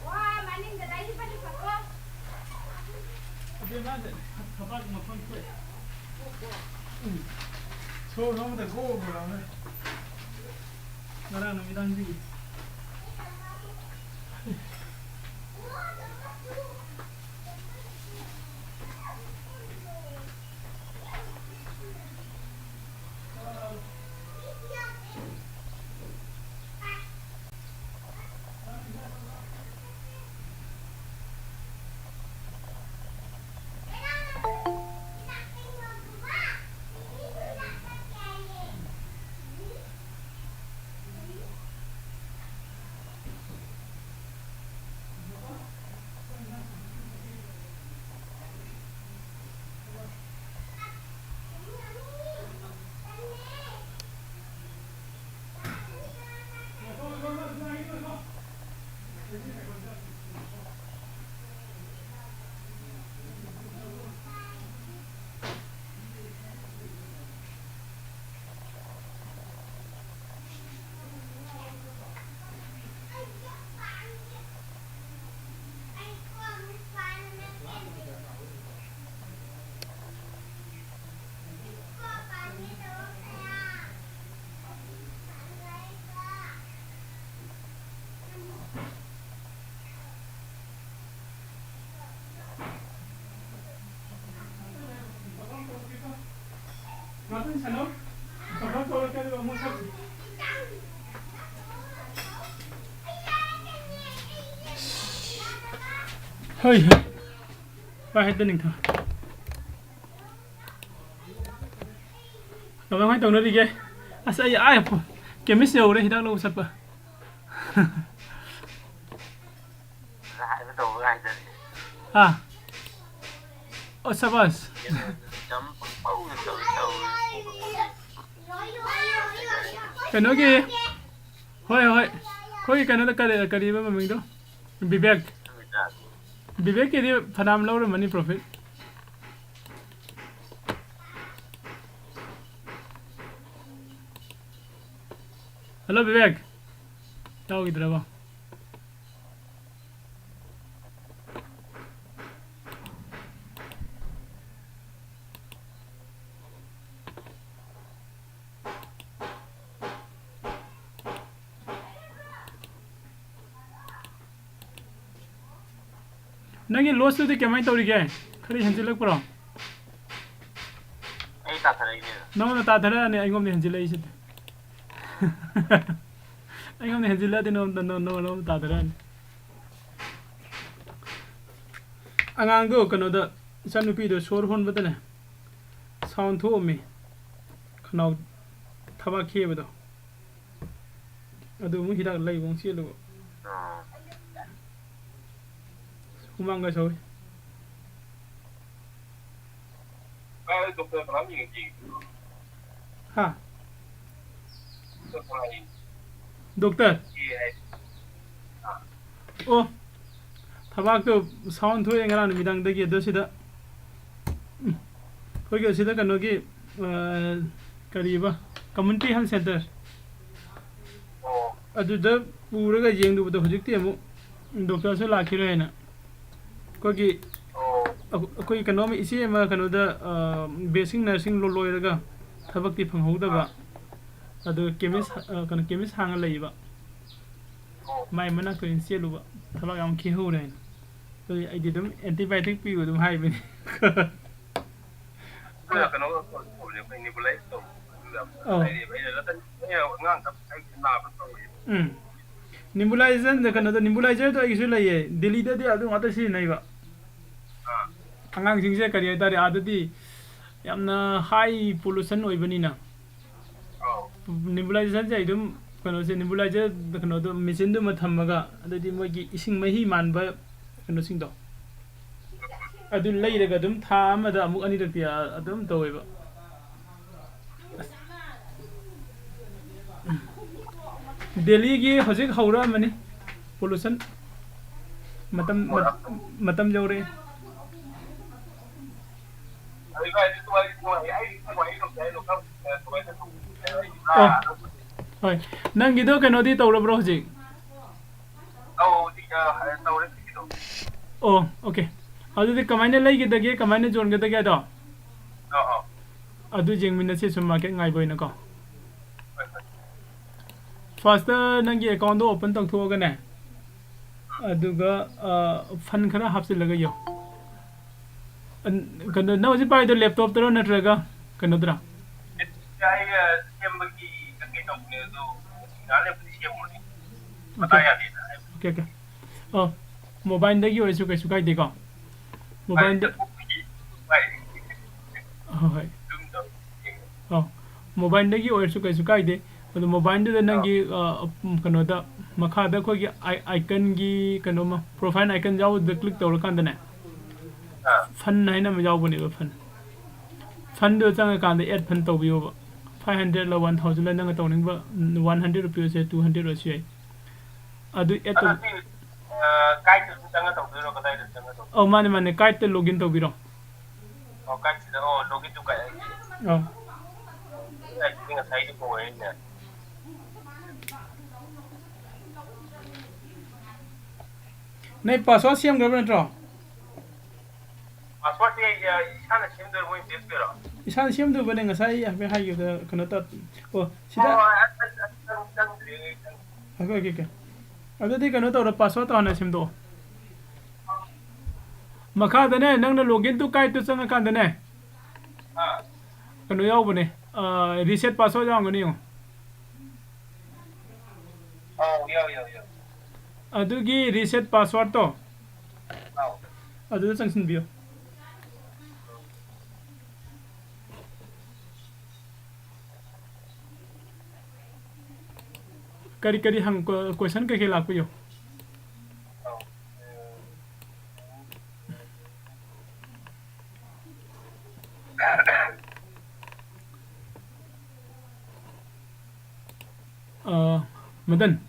ꯋꯥ ꯃꯅꯤꯡꯗ ꯂꯩ, ꯍꯤꯞꯄꯗꯤ ꯐꯠꯇ꯭ꯔꯣ? ꯃꯥꯁꯦ ꯊꯕꯥꯛ ꯃꯐꯝ ꯊꯣꯛꯑꯦ꯫ ꯎꯝ꯫ ꯁꯣꯔ ꯍꯣꯟꯕꯗ ꯒꯣ ꯒꯣ ꯂꯥꯎꯅ꯫ ꯉꯔꯥꯡ ꯅꯨꯃꯤꯗꯥꯡꯗꯒꯤ꯫ ꯍꯣꯏ, ꯍꯣꯏ꯫ ꯚꯥꯏ, ꯍꯦꯛꯇ ꯅꯤꯡꯊꯧ꯫ ꯀꯃꯥꯏ, ꯀꯃꯥꯏ ꯇꯧꯅꯔꯤꯒꯦ? ꯑꯁ, ꯑꯩ ꯑꯥ ꯌꯧ-, ꯀꯦꯃꯤꯁ ꯌꯧꯔꯦ ꯍꯤꯗꯥꯛ ꯂꯧꯕ ꯆꯠꯄ꯫ ꯍꯥꯏꯕ ꯇꯧꯕ ꯉꯥꯏꯗꯔꯦ꯫ ꯍꯥ? ꯑꯣ, ꯁꯕꯥꯁ꯫ ꯀꯩꯅꯣꯒꯤ, ꯍꯣꯏ, ꯍꯣꯏ꯫ ꯑꯩꯈꯣꯏꯒꯤ ꯀꯩꯅꯣꯗ ꯀꯔꯤ, ꯀꯔꯤꯕ ꯃꯃꯤꯡꯗꯣ? ꯕꯤꯕꯦꯛ꯫ ꯕꯤꯕꯦꯛꯀꯤꯗꯤ ꯐꯅꯌꯥꯝ ꯂꯧꯔꯝꯃꯅꯤ profit꯫ ꯍꯜꯂꯣ, ꯕꯤꯕꯦꯛ꯫ ꯌꯥꯎꯈꯤꯗ꯭ꯔꯕꯣ? ꯅꯪꯒꯤ ꯂꯣꯁꯇꯨꯗꯤ ꯀꯃꯥꯏꯅ ꯇꯧꯔꯤꯒꯦ? ꯈꯔ ꯍꯦꯟꯖꯤꯜꯂꯛꯄ꯭ꯔꯣ? ꯑꯩ ꯇꯥꯊꯔꯛꯏꯅꯦ꯫ ꯅꯉꯣꯟꯗ ꯇꯥꯊꯔꯛꯑꯅꯤ, ꯑꯩꯉꯣꯟꯗ ꯍꯦꯟꯖꯤꯜꯂꯛꯏꯁꯤꯗꯤ꯫ ꯑꯩꯉꯣꯟꯗ ꯍꯦꯟꯖꯤꯜꯂꯛꯑꯗꯤ ꯅꯉꯣꯟꯗ, ꯅꯉꯣꯟꯗ, ꯅꯉꯣꯟꯗ ꯇꯥꯊꯔꯛꯑꯅꯤ꯫ ꯑꯉꯥꯡꯗꯣ ꯀꯩꯅꯣꯗ, ꯏꯆꯥꯅꯨꯄꯤꯗꯣ ꯁꯣꯔ ꯍꯣꯟꯕꯗꯅꯦ ꯁꯥꯎꯟ ꯊꯣꯛꯑꯝꯃꯤ꯫ ꯈꯅꯥꯎ ꯊꯕꯥꯛ ꯈꯦꯕꯗꯣ꯫ ꯑꯗꯨ ꯑꯃꯨꯛ ꯍꯤꯗꯥꯛ ꯂꯩꯕ ꯑꯃꯨꯛ ꯆꯦꯜꯂꯨꯕ꯫ ꯑꯥ꯫ ꯍꯨꯃꯥꯡꯒ ꯁꯧꯏ꯫ ꯀꯥꯏ ꯗꯣꯛꯇꯔ ꯀꯅꯥꯝ ꯌꯦꯡꯉꯛꯇꯦ꯫ ꯍꯥ? ꯗꯣꯛꯇꯔ ꯀꯅꯥ ꯌꯦꯡꯉꯤ? ꯗꯣꯛꯇꯔ? ꯌꯦꯡꯉꯦ ꯍꯥꯏ꯫ ꯑꯥ꯫ ꯑꯣ, ꯊꯕꯥꯛꯇꯣ ꯁꯥꯎꯟ ꯊꯣꯛꯑꯦ ꯉꯔꯥꯡ ꯅꯨꯃꯤꯗꯥꯡꯗꯒꯤ꯫ ꯑꯗꯣ ꯁꯤꯗ, ꯎꯝ, ꯑꯩꯈꯣꯏꯒꯤ ꯑꯁꯤꯗ ꯀꯩꯅꯣꯒꯤ, ꯑ, ꯀꯔꯤꯕ, ꯀꯝꯃ꯭ꯌꯨꯅꯤꯇꯤ ꯍꯦꯜꯊ ꯁꯦꯟꯇꯔ, ꯑꯣ꯫ ꯑꯗꯨꯗ ꯄꯨꯔꯒ ꯌꯦꯡꯂꯨꯕꯗꯣ ꯍꯧꯖꯤꯛꯇꯤ ꯑꯃꯨꯛ ꯗꯣꯛꯇꯔꯁꯨ ꯂꯥꯛꯈꯤꯔꯣꯏ ꯍꯥꯏꯅ ꯑꯩꯈꯣꯏꯒꯤ, ꯑꯣ꯫ ꯑꯩꯈꯣꯏ ꯀꯩꯅꯣꯝ, ꯏꯆꯦ ꯑꯃ ꯀꯩꯅꯣꯗ, ꯑ, ꯕꯦꯁꯤꯛ ꯅꯔꯁꯤꯡ ꯂꯣ-, ꯂꯣꯏꯔꯒ ꯊꯕꯛꯇꯤ ꯐꯪꯍꯧꯗꯕ, ꯑꯗꯨ ꯀꯦꯃꯤꯁ, ꯑ, ꯀꯩꯅꯣ, ꯀꯦꯃꯤꯁ ꯍꯥꯡꯉ ꯂꯩꯌꯦꯕ꯫ ꯑꯣ꯫ ꯃꯥꯏ ꯃꯅꯥꯛꯇ ꯑꯣꯏꯅ ꯆꯦꯜꯂꯨꯕ, ꯊꯕꯛ ꯌꯥꯝ ꯈꯦꯍꯧꯔꯦ ꯍꯥꯏꯅ꯫ ꯑꯗꯨꯗꯤ ꯑꯩꯗꯤ ꯑꯗꯨꯝ ꯑꯦꯟꯇꯤꯕꯥꯌꯣꯇꯤꯛ ꯄꯤꯌꯨ ꯑꯗꯨꯝ ꯍꯥꯏꯕꯅꯤ꯫ ꯑꯗꯨꯅ ꯀꯩꯅꯣ ꯇꯧꯕꯅꯦ, ꯑꯩꯈꯣꯏ ꯅꯤꯕꯨꯂꯥꯏꯁ ꯇꯧꯕ꯫ ꯑꯗꯨ ꯌꯥꯝ ꯑꯧ꯫ ꯍꯥꯏꯔꯤꯕ꯫ ꯑꯩꯅ ꯅꯠꯇ꯭ꯔꯗꯤ ꯑꯩ ꯑꯉꯥꯡ ꯈꯔ ꯑꯩ ꯅꯥꯕ ꯇꯧꯔꯤꯕ꯫ ꯎꯝ꯫ ꯅꯤꯕꯨꯂꯥꯏꯖꯔ, ꯀꯩꯅꯣꯗꯣ, ꯅꯤꯕꯨꯂꯥꯏꯖꯔꯗꯣ ꯑꯩꯒꯤꯁꯨ ꯂꯩꯌꯦ꯫ ꯗꯦꯜꯂꯤꯗꯗꯤ ꯑꯗꯨ ꯉꯥꯛꯇ ꯁꯤꯖꯤꯟꯅꯩꯕ꯫ ꯑꯥ꯫ ꯑꯉꯥꯡꯁꯤꯡꯁꯦ ꯀꯔꯤ ꯍꯥꯏꯇꯥꯔꯦ, ꯑꯥꯗꯗꯤ ꯌꯥꯝꯅ ꯍꯥꯏ ꯄꯣꯂꯨꯁꯟ ꯑꯣꯏꯕꯅꯤꯅ꯫ ꯑꯧ꯫ ꯅꯤꯕꯨꯂꯥꯏꯖꯦꯁꯟꯁꯦ ꯑꯩ ꯑꯗꯨꯝ, ꯀꯩꯅꯣꯁꯦ, ꯅꯤꯕꯨꯂꯥꯏꯖꯔ, ꯀꯩꯅꯣꯗꯣ, ꯃꯦꯆꯤꯟꯗꯨꯃ ꯊꯝꯃꯒ, ꯑꯗꯩꯗꯤ ꯃꯣꯏꯒꯤ ꯏꯁꯤꯡ ꯃꯍꯤ ꯃꯥꯟꯕ ꯀꯩꯅꯣꯁꯤꯡꯗꯣ, ꯑꯗꯨ ꯂꯩꯔꯒ ꯑꯗꯨꯝ ꯊꯥ ꯑꯃꯗ ꯑꯃꯨꯛ ꯑꯅꯤꯔꯛꯇꯤ ꯑ-, ꯑꯗꯨꯝ ꯇꯧꯋꯦꯕ꯫ ꯑꯁ꯫ ꯗꯦꯜꯂꯤꯒꯤ ꯍꯧꯖꯤꯛ ꯍꯧꯔꯛꯑꯃꯅꯤ ꯄꯣꯂꯨꯁꯟ꯫ ꯃꯇꯝ, ꯃꯇꯝ ꯌꯧꯔꯛꯑꯦ꯫ ꯑꯣ, ꯍꯣꯏ꯫ ꯅꯪꯒꯤꯗꯣ ꯀꯩꯅꯣꯗꯤ ꯇꯧꯔꯕ꯭ꯔꯣ ꯍꯧꯖꯤꯛ? ꯑꯧ, ꯍꯧꯖꯤꯛ, ꯑ, ꯇꯧꯔꯦ ꯍꯧꯖꯤꯛꯀꯤꯗꯣ꯫ ꯑꯣ, ꯑꯣꯀꯦ꯫ ꯑꯗꯨꯗꯤ ꯀꯃꯥꯏꯅ ꯂꯩꯒꯗꯒꯦ, ꯀꯃꯥꯏꯅ ꯌꯣꯟꯒꯗꯒꯦ ꯑꯗꯣ? ꯑꯧ, ꯑꯧ꯫ ꯑꯗꯨ ꯌꯦꯡꯃꯤꯟꯅꯁꯤ ꯁꯨꯝ ꯃꯥꯔꯀꯦꯠ ꯉꯥꯏꯕ ꯑꯣꯏꯅꯀꯣ꯫ ꯍꯣꯏ, ꯍꯣꯏ꯫ ꯐꯥꯔꯁꯇ ꯅꯪꯒꯤ ꯑꯦꯀꯥꯎꯟꯗꯣ ꯑꯣꯄꯟ ꯇꯧꯊꯣꯛꯑꯒꯅꯦ, ꯑꯗꯨꯒ ꯐꯟ ꯈꯔ ꯍꯥꯞꯆꯤꯜꯂꯒ ꯌꯦꯡꯉꯣ꯫ ꯑꯟ- ꯀꯩꯅꯣ, ꯅꯪ ꯍꯧꯖꯤꯛ ꯄꯥꯏꯗꯣ ꯂꯦꯞꯇꯣꯞꯇꯔꯣ ꯅꯠꯇ꯭ꯔꯒ ꯀꯩꯅꯣꯗꯔꯥ? ꯑꯩ, ꯑ, ꯁꯦꯝꯕꯒꯤ ꯀꯩ ꯇꯧꯕꯅꯦ ꯑꯗꯣ, ꯉꯥꯏꯍꯥꯛ ꯂꯩꯔꯕꯨꯗꯤ ꯁꯦꯝꯃꯨꯔꯅꯤ꯫ ꯃꯇꯥ ꯌꯥꯗꯦꯅ ꯍꯥꯏꯕ꯫ Okay, okay. ꯑꯣ, ꯃꯣꯕꯥꯏꯜꯗꯒꯤ ꯑꯣꯏꯔꯁꯨ ꯀꯩꯁꯨ ꯀꯥꯏꯗꯦꯀꯣ꯫ ꯃꯣꯕꯥꯏꯜꯗ, ꯍꯣꯏ, ꯍꯣꯏ꯫ ꯑꯣ, ꯃꯣꯕꯥꯏꯜꯗꯒꯤ ꯑꯣꯏꯔꯁꯨ ꯀꯩꯁꯨ ꯀꯥꯏꯗꯦ꯫ ꯑꯗꯣ ꯃꯣꯕꯥꯏꯜꯗꯨꯗ ꯅꯪꯒꯤ, ꯑ, ꯎꯝ, ꯀꯩꯅꯣꯗ, ꯃꯈꯥꯗ ꯑꯩꯈꯣꯏꯒꯤ ꯑꯥꯏ-, ꯑꯥꯏꯀꯟꯒꯤ ꯀꯩꯅꯣꯃ, ꯄ꯭ꯔꯣꯐꯥꯏꯜ ꯑꯥꯏꯀꯟ ꯌꯥꯎꯕꯗꯨꯗ ꯀ꯭ꯂꯤꯛ ꯇꯧꯔꯀꯥꯟꯗꯅꯦ, ꯑꯥ꯫ ꯐꯟ ꯍꯥꯏꯅ ꯑꯃ ꯌꯥꯎꯕꯅꯦꯕ, ꯐꯟ꯫ ꯐꯟꯗꯨꯗ ꯆꯪꯉꯀꯥꯟꯗ ꯑꯦꯗ ꯐꯟ ꯇꯧꯕꯤꯌꯣꯕ꯫ ꯐꯥꯏꯚ ꯍꯟꯗ꯭ꯔꯦꯗꯂ ꯋꯥꯟ ꯊꯥꯎꯖꯟꯂ ꯅꯪꯅ ꯇꯧꯅꯤꯡꯕ, ꯋꯥꯟ ꯍꯟꯗ꯭ꯔꯦꯗ ꯔꯨꯄꯤ ꯑꯣꯏꯔꯁꯨ ꯌꯥꯏ, ꯇꯨ ꯍꯟꯗ꯭ꯔꯦꯗ ꯑꯣꯏꯔꯁꯨ ꯌꯥꯏ꯫ ꯑꯗꯨ ꯑꯦꯗ ꯑꯗꯣ ꯇꯧ- ꯁꯤ, ꯑ, ꯀꯥꯏꯗ ꯆꯪꯉ ꯇꯧꯗꯣꯏꯔꯣ, ꯀꯗꯥꯏꯗ ꯆꯪꯉ ꯇꯧꯗꯣꯏꯔꯣ? ꯑꯧ, ꯃꯥꯅꯦ, ꯃꯥꯅꯦ, ꯀꯥꯏꯠꯇ ꯂꯣꯒꯏꯟ ꯇꯧꯕꯤꯔꯣ꯫ ꯑꯣ, ꯀꯥꯏꯠꯁꯤꯗ, ꯑꯣ, ꯂꯣꯒꯏꯟ ꯇꯨ ꯀꯥꯏꯠ ꯍꯥꯏꯁꯦ꯫ ꯑꯧ꯫ ꯀꯥꯏꯠꯁꯤꯗꯤ ꯉꯁꯥꯏꯗꯤ ꯀꯣꯡꯉꯩꯅꯦ꯫ ꯅꯣꯏ ꯄꯥꯁꯋꯥꯔꯗ ꯁꯦꯝꯈ꯭ꯔꯕ ꯅꯠꯇ꯭ꯔꯣ? ꯄꯥꯁꯋꯥꯔꯗꯇꯤ ꯑꯩ, ꯑ, ꯏꯁꯥꯅ ꯁꯦꯝꯗꯣꯏꯔꯣ, ꯃꯣꯏꯅ ꯄꯤꯔꯛꯇꯣꯏꯔꯣ? ꯏꯁꯥꯅ ꯁꯦꯝꯗꯣꯏꯕꯅꯦ, ꯉꯁꯥꯏ ꯑꯩ ꯍꯥꯏꯐꯦꯠ ꯍꯥꯏꯈꯤꯕꯗ ꯀꯩꯅꯣ ꯇꯧ-, ꯑꯣ, ꯁꯤꯗ ꯑꯣ, ꯑ, ꯑ, ꯑ, ꯆꯪ-, ꯆꯪꯗ꯭ꯔꯤ, ꯑꯩ ꯆꯪ- ꯑꯣꯀꯦ, ꯑꯣꯀꯦ, ꯑꯣꯀꯦ꯫ ꯑꯗꯨꯗꯤ ꯀꯩꯅꯣ ꯇꯧꯔꯣ, ꯄꯥꯁꯋꯥꯔꯗꯇꯣ ꯍꯥꯟꯅ ꯁꯦꯝꯗꯣꯛꯑꯣ꯫ ꯃꯈꯥꯗꯅꯦ, ꯅꯪꯅ ꯂꯣꯒꯏꯟ ꯇꯨ ꯀꯥꯏꯠꯇꯨ ꯆꯪꯉꯀꯥꯟꯗꯅꯦ, ꯑꯥ꯫ ꯀꯩꯅꯣ ꯌꯥꯎꯕꯅꯦ, ꯑ, ꯔꯤꯁꯦꯠ ꯄꯥꯁꯋꯥꯔꯗ ꯌꯥꯎꯔꯝꯒꯅꯤ ꯌꯦꯡꯉꯣ꯫ ꯑꯧ, ꯌꯥꯎ, ꯌꯥꯎ, ꯌꯥꯎ꯫ ꯑꯗꯨꯒꯤ ꯔꯤꯁꯦꯠ ꯄꯥꯁꯋꯥꯔꯗꯇꯣ ꯑꯧ꯫ ꯑꯗꯨꯗ ꯆꯪꯁꯤꯟꯕꯤꯌꯨ꯫ ꯀꯔꯤ ꯀꯔꯤ ꯍꯪ-, ꯀꯣ-, ꯀꯣꯏꯁꯟ ꯀꯩꯀꯩ ꯂꯥꯛꯄꯤꯌꯣ? ꯑꯧ꯫ ꯑ, ꯃꯗꯟ꯫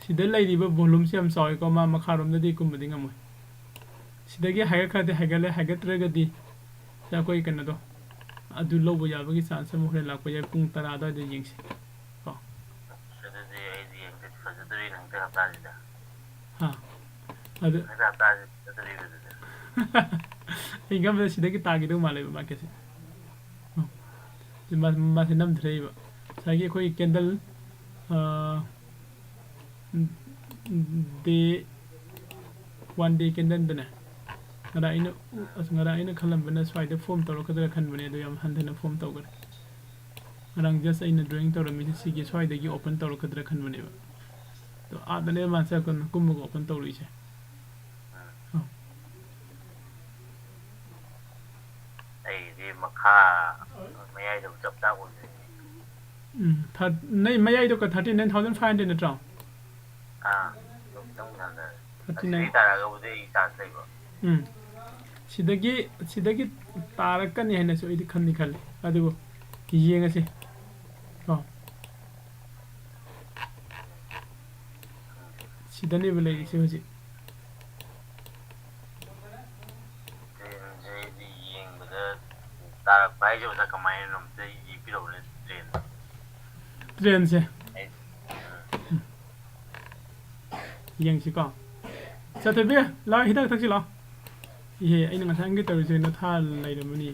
ꯁꯤꯗ ꯂꯩꯔꯤꯕ ꯚꯣꯂꯨꯝꯁꯦ ꯌꯥꯝ ꯆꯥꯎꯋꯤꯀꯣ, ꯃꯥ ꯃꯈꯥꯔꯣꯝꯗꯗꯤ ꯀꯨꯝꯕꯗꯤ ꯉꯝꯃꯣꯏ꯫ ꯁꯤꯗꯒꯤ ꯍꯥꯏꯒꯠꯈ꯭ꯔꯗꯤ ꯍꯥꯏꯒꯠꯂꯦ, ꯍꯥꯏꯒꯠꯇ꯭ꯔꯒꯗꯤ ꯁꯤꯗ ꯑꯩꯈꯣꯏ ꯀꯩꯅꯣꯗꯣ, ꯑꯗꯨ ꯂꯧꯕ ꯌꯥꯕꯒꯤ ꯆꯥꯟꯁ ꯑꯃ ꯍꯣꯔꯦꯟ ꯂꯥꯛꯄ ꯌꯥꯏ, ꯄꯨꯡ ꯇꯔꯥ ꯑꯗꯨꯋꯥꯏꯗ ꯌꯦꯡꯁꯤ ꯀꯣ꯫ ꯑꯁ, ꯑꯗꯨꯗꯤ ꯑꯩꯗꯤ ꯌꯦꯡꯗꯦ, ꯐꯖꯗꯣꯔꯤꯅꯦ ꯍꯟꯗꯛ ꯍꯞꯇꯥꯁꯤꯗ꯫ ꯍꯥ? ꯑꯗꯨ ꯍꯟꯗꯛ ꯍꯞꯇꯥꯁꯤ ꯐꯖꯗꯣꯔꯤꯕ ꯑꯗꯨꯗꯤ꯫ ꯑꯩ ꯈꯟꯕꯗ ꯁꯤꯗꯒꯤ ꯇꯥꯈꯤꯗꯧ ꯃꯥꯜꯂꯦꯕ ꯃꯥꯔꯀꯦꯠꯁꯦ꯫ ꯎꯝ꯫ ꯁꯤ ꯃꯥ-, ꯃꯥꯁꯦ ꯅꯝꯊꯔꯛꯏꯕ꯫ ꯉꯁꯥꯏꯒꯤ ꯑꯩꯈꯣꯏ ꯀꯦꯟꯗꯜ ꯑꯥ, day, one day candle ꯗꯅꯦ꯫ ꯉꯔꯥꯡ ꯑꯩꯅ, ꯑꯁ, ꯉꯔꯥꯡ ꯑꯩꯅ ꯈꯜꯂꯝꯕꯅ ꯁ꯭ꯋꯥꯏꯗ form ꯇꯧꯔꯛꯀꯗ꯭ꯔꯥ ꯈꯟꯕꯅꯦ, ꯑꯗꯣ ꯌꯥꯝ ꯍꯟꯊꯅ form ꯇꯧꯈ꯭ꯔꯦ꯫ ꯉꯔꯥꯡ just ꯑꯩꯅ drawing ꯇꯧꯔꯝꯃꯤꯁꯦ ꯁꯤꯒꯤ ꯁ꯭ꯋꯥꯏꯗꯒꯤ open ꯇꯧꯔꯛꯀꯗ꯭ꯔꯥ ꯈꯟꯕꯅꯦꯕ꯫ ꯑꯗꯣ ꯑꯥꯗꯅꯦ ꯃꯥ ꯆꯠ-, ꯀꯨꯝꯃꯒ open ꯇꯧꯔꯛꯏꯁꯦ꯫ ꯑꯥ꯫ ꯑꯩꯗꯤ ꯃꯈꯥ ꯃꯌꯥꯏꯗꯕꯨ ꯆꯞ ꯆꯥ ꯑꯣꯏꯗꯣꯏꯅꯤ꯫ ꯎꯝ, ꯊꯥꯔ-, ꯅꯣꯏ ꯃꯌꯥꯏꯗꯣ ꯀ-, thirty nine thousand five hundred ꯅꯠꯇ꯭ꯔꯣ? ꯑꯥ, ꯑꯗꯨꯝ ꯈꯤꯇꯪ ꯍꯟꯊꯔꯦ꯫ Thirty nine꯫ ꯑꯁꯤꯗꯒꯤ ꯇꯥꯔꯛꯑꯒꯕꯨꯗꯤ ꯑꯩ ꯆꯥꯟꯁ ꯂꯩꯕ꯫ ꯎꯝ꯫ ꯁꯤꯗꯒꯤ, ꯁꯤꯗꯒꯤ ꯇꯥꯔꯛꯀꯅꯤ ꯍꯥꯏꯅꯁꯨ ꯑꯩꯗꯤ ꯈꯟꯗꯤ ꯈꯜꯂꯤ꯫ ꯑꯗꯨꯕꯨ ꯌꯦꯡꯉꯁꯤ꯫ ꯀꯣ꯫ ꯁꯤꯗꯅꯦꯕ ꯂꯩꯔꯤꯁꯦ ꯍꯧꯖꯤꯛ꯫ ꯇ꯭ꯔꯦꯟꯁꯦ ꯑꯩꯗꯤ ꯌꯦꯡꯕꯗ ꯇꯥꯔꯛꯄ ꯍꯥꯏꯁꯦ ꯑꯣꯖꯥ ꯀꯃꯥꯏꯅꯅꯣ ꯑꯝꯇ ꯌꯦꯛꯄꯤꯔꯛꯎꯅꯦ ꯇ꯭ꯔꯦꯟꯗꯣ꯫ ꯇ꯭ꯔꯦꯟꯁꯦ꯫ ꯑꯩ ꯌꯦꯡꯁꯤꯀꯣ꯫ ꯆꯠꯊꯕꯤ, ꯂꯥꯛꯑꯣ, ꯍꯤꯗꯥꯛ ꯊꯛꯁꯤ ꯂꯥꯛꯑꯣ꯫ ꯏꯍꯦ, ꯑꯩꯅ ꯉꯁꯥꯏ ꯍꯪꯒꯦ ꯇꯧꯔꯤꯁꯦ ꯅꯊꯥ ꯂꯩꯔꯝꯃꯅꯤ꯫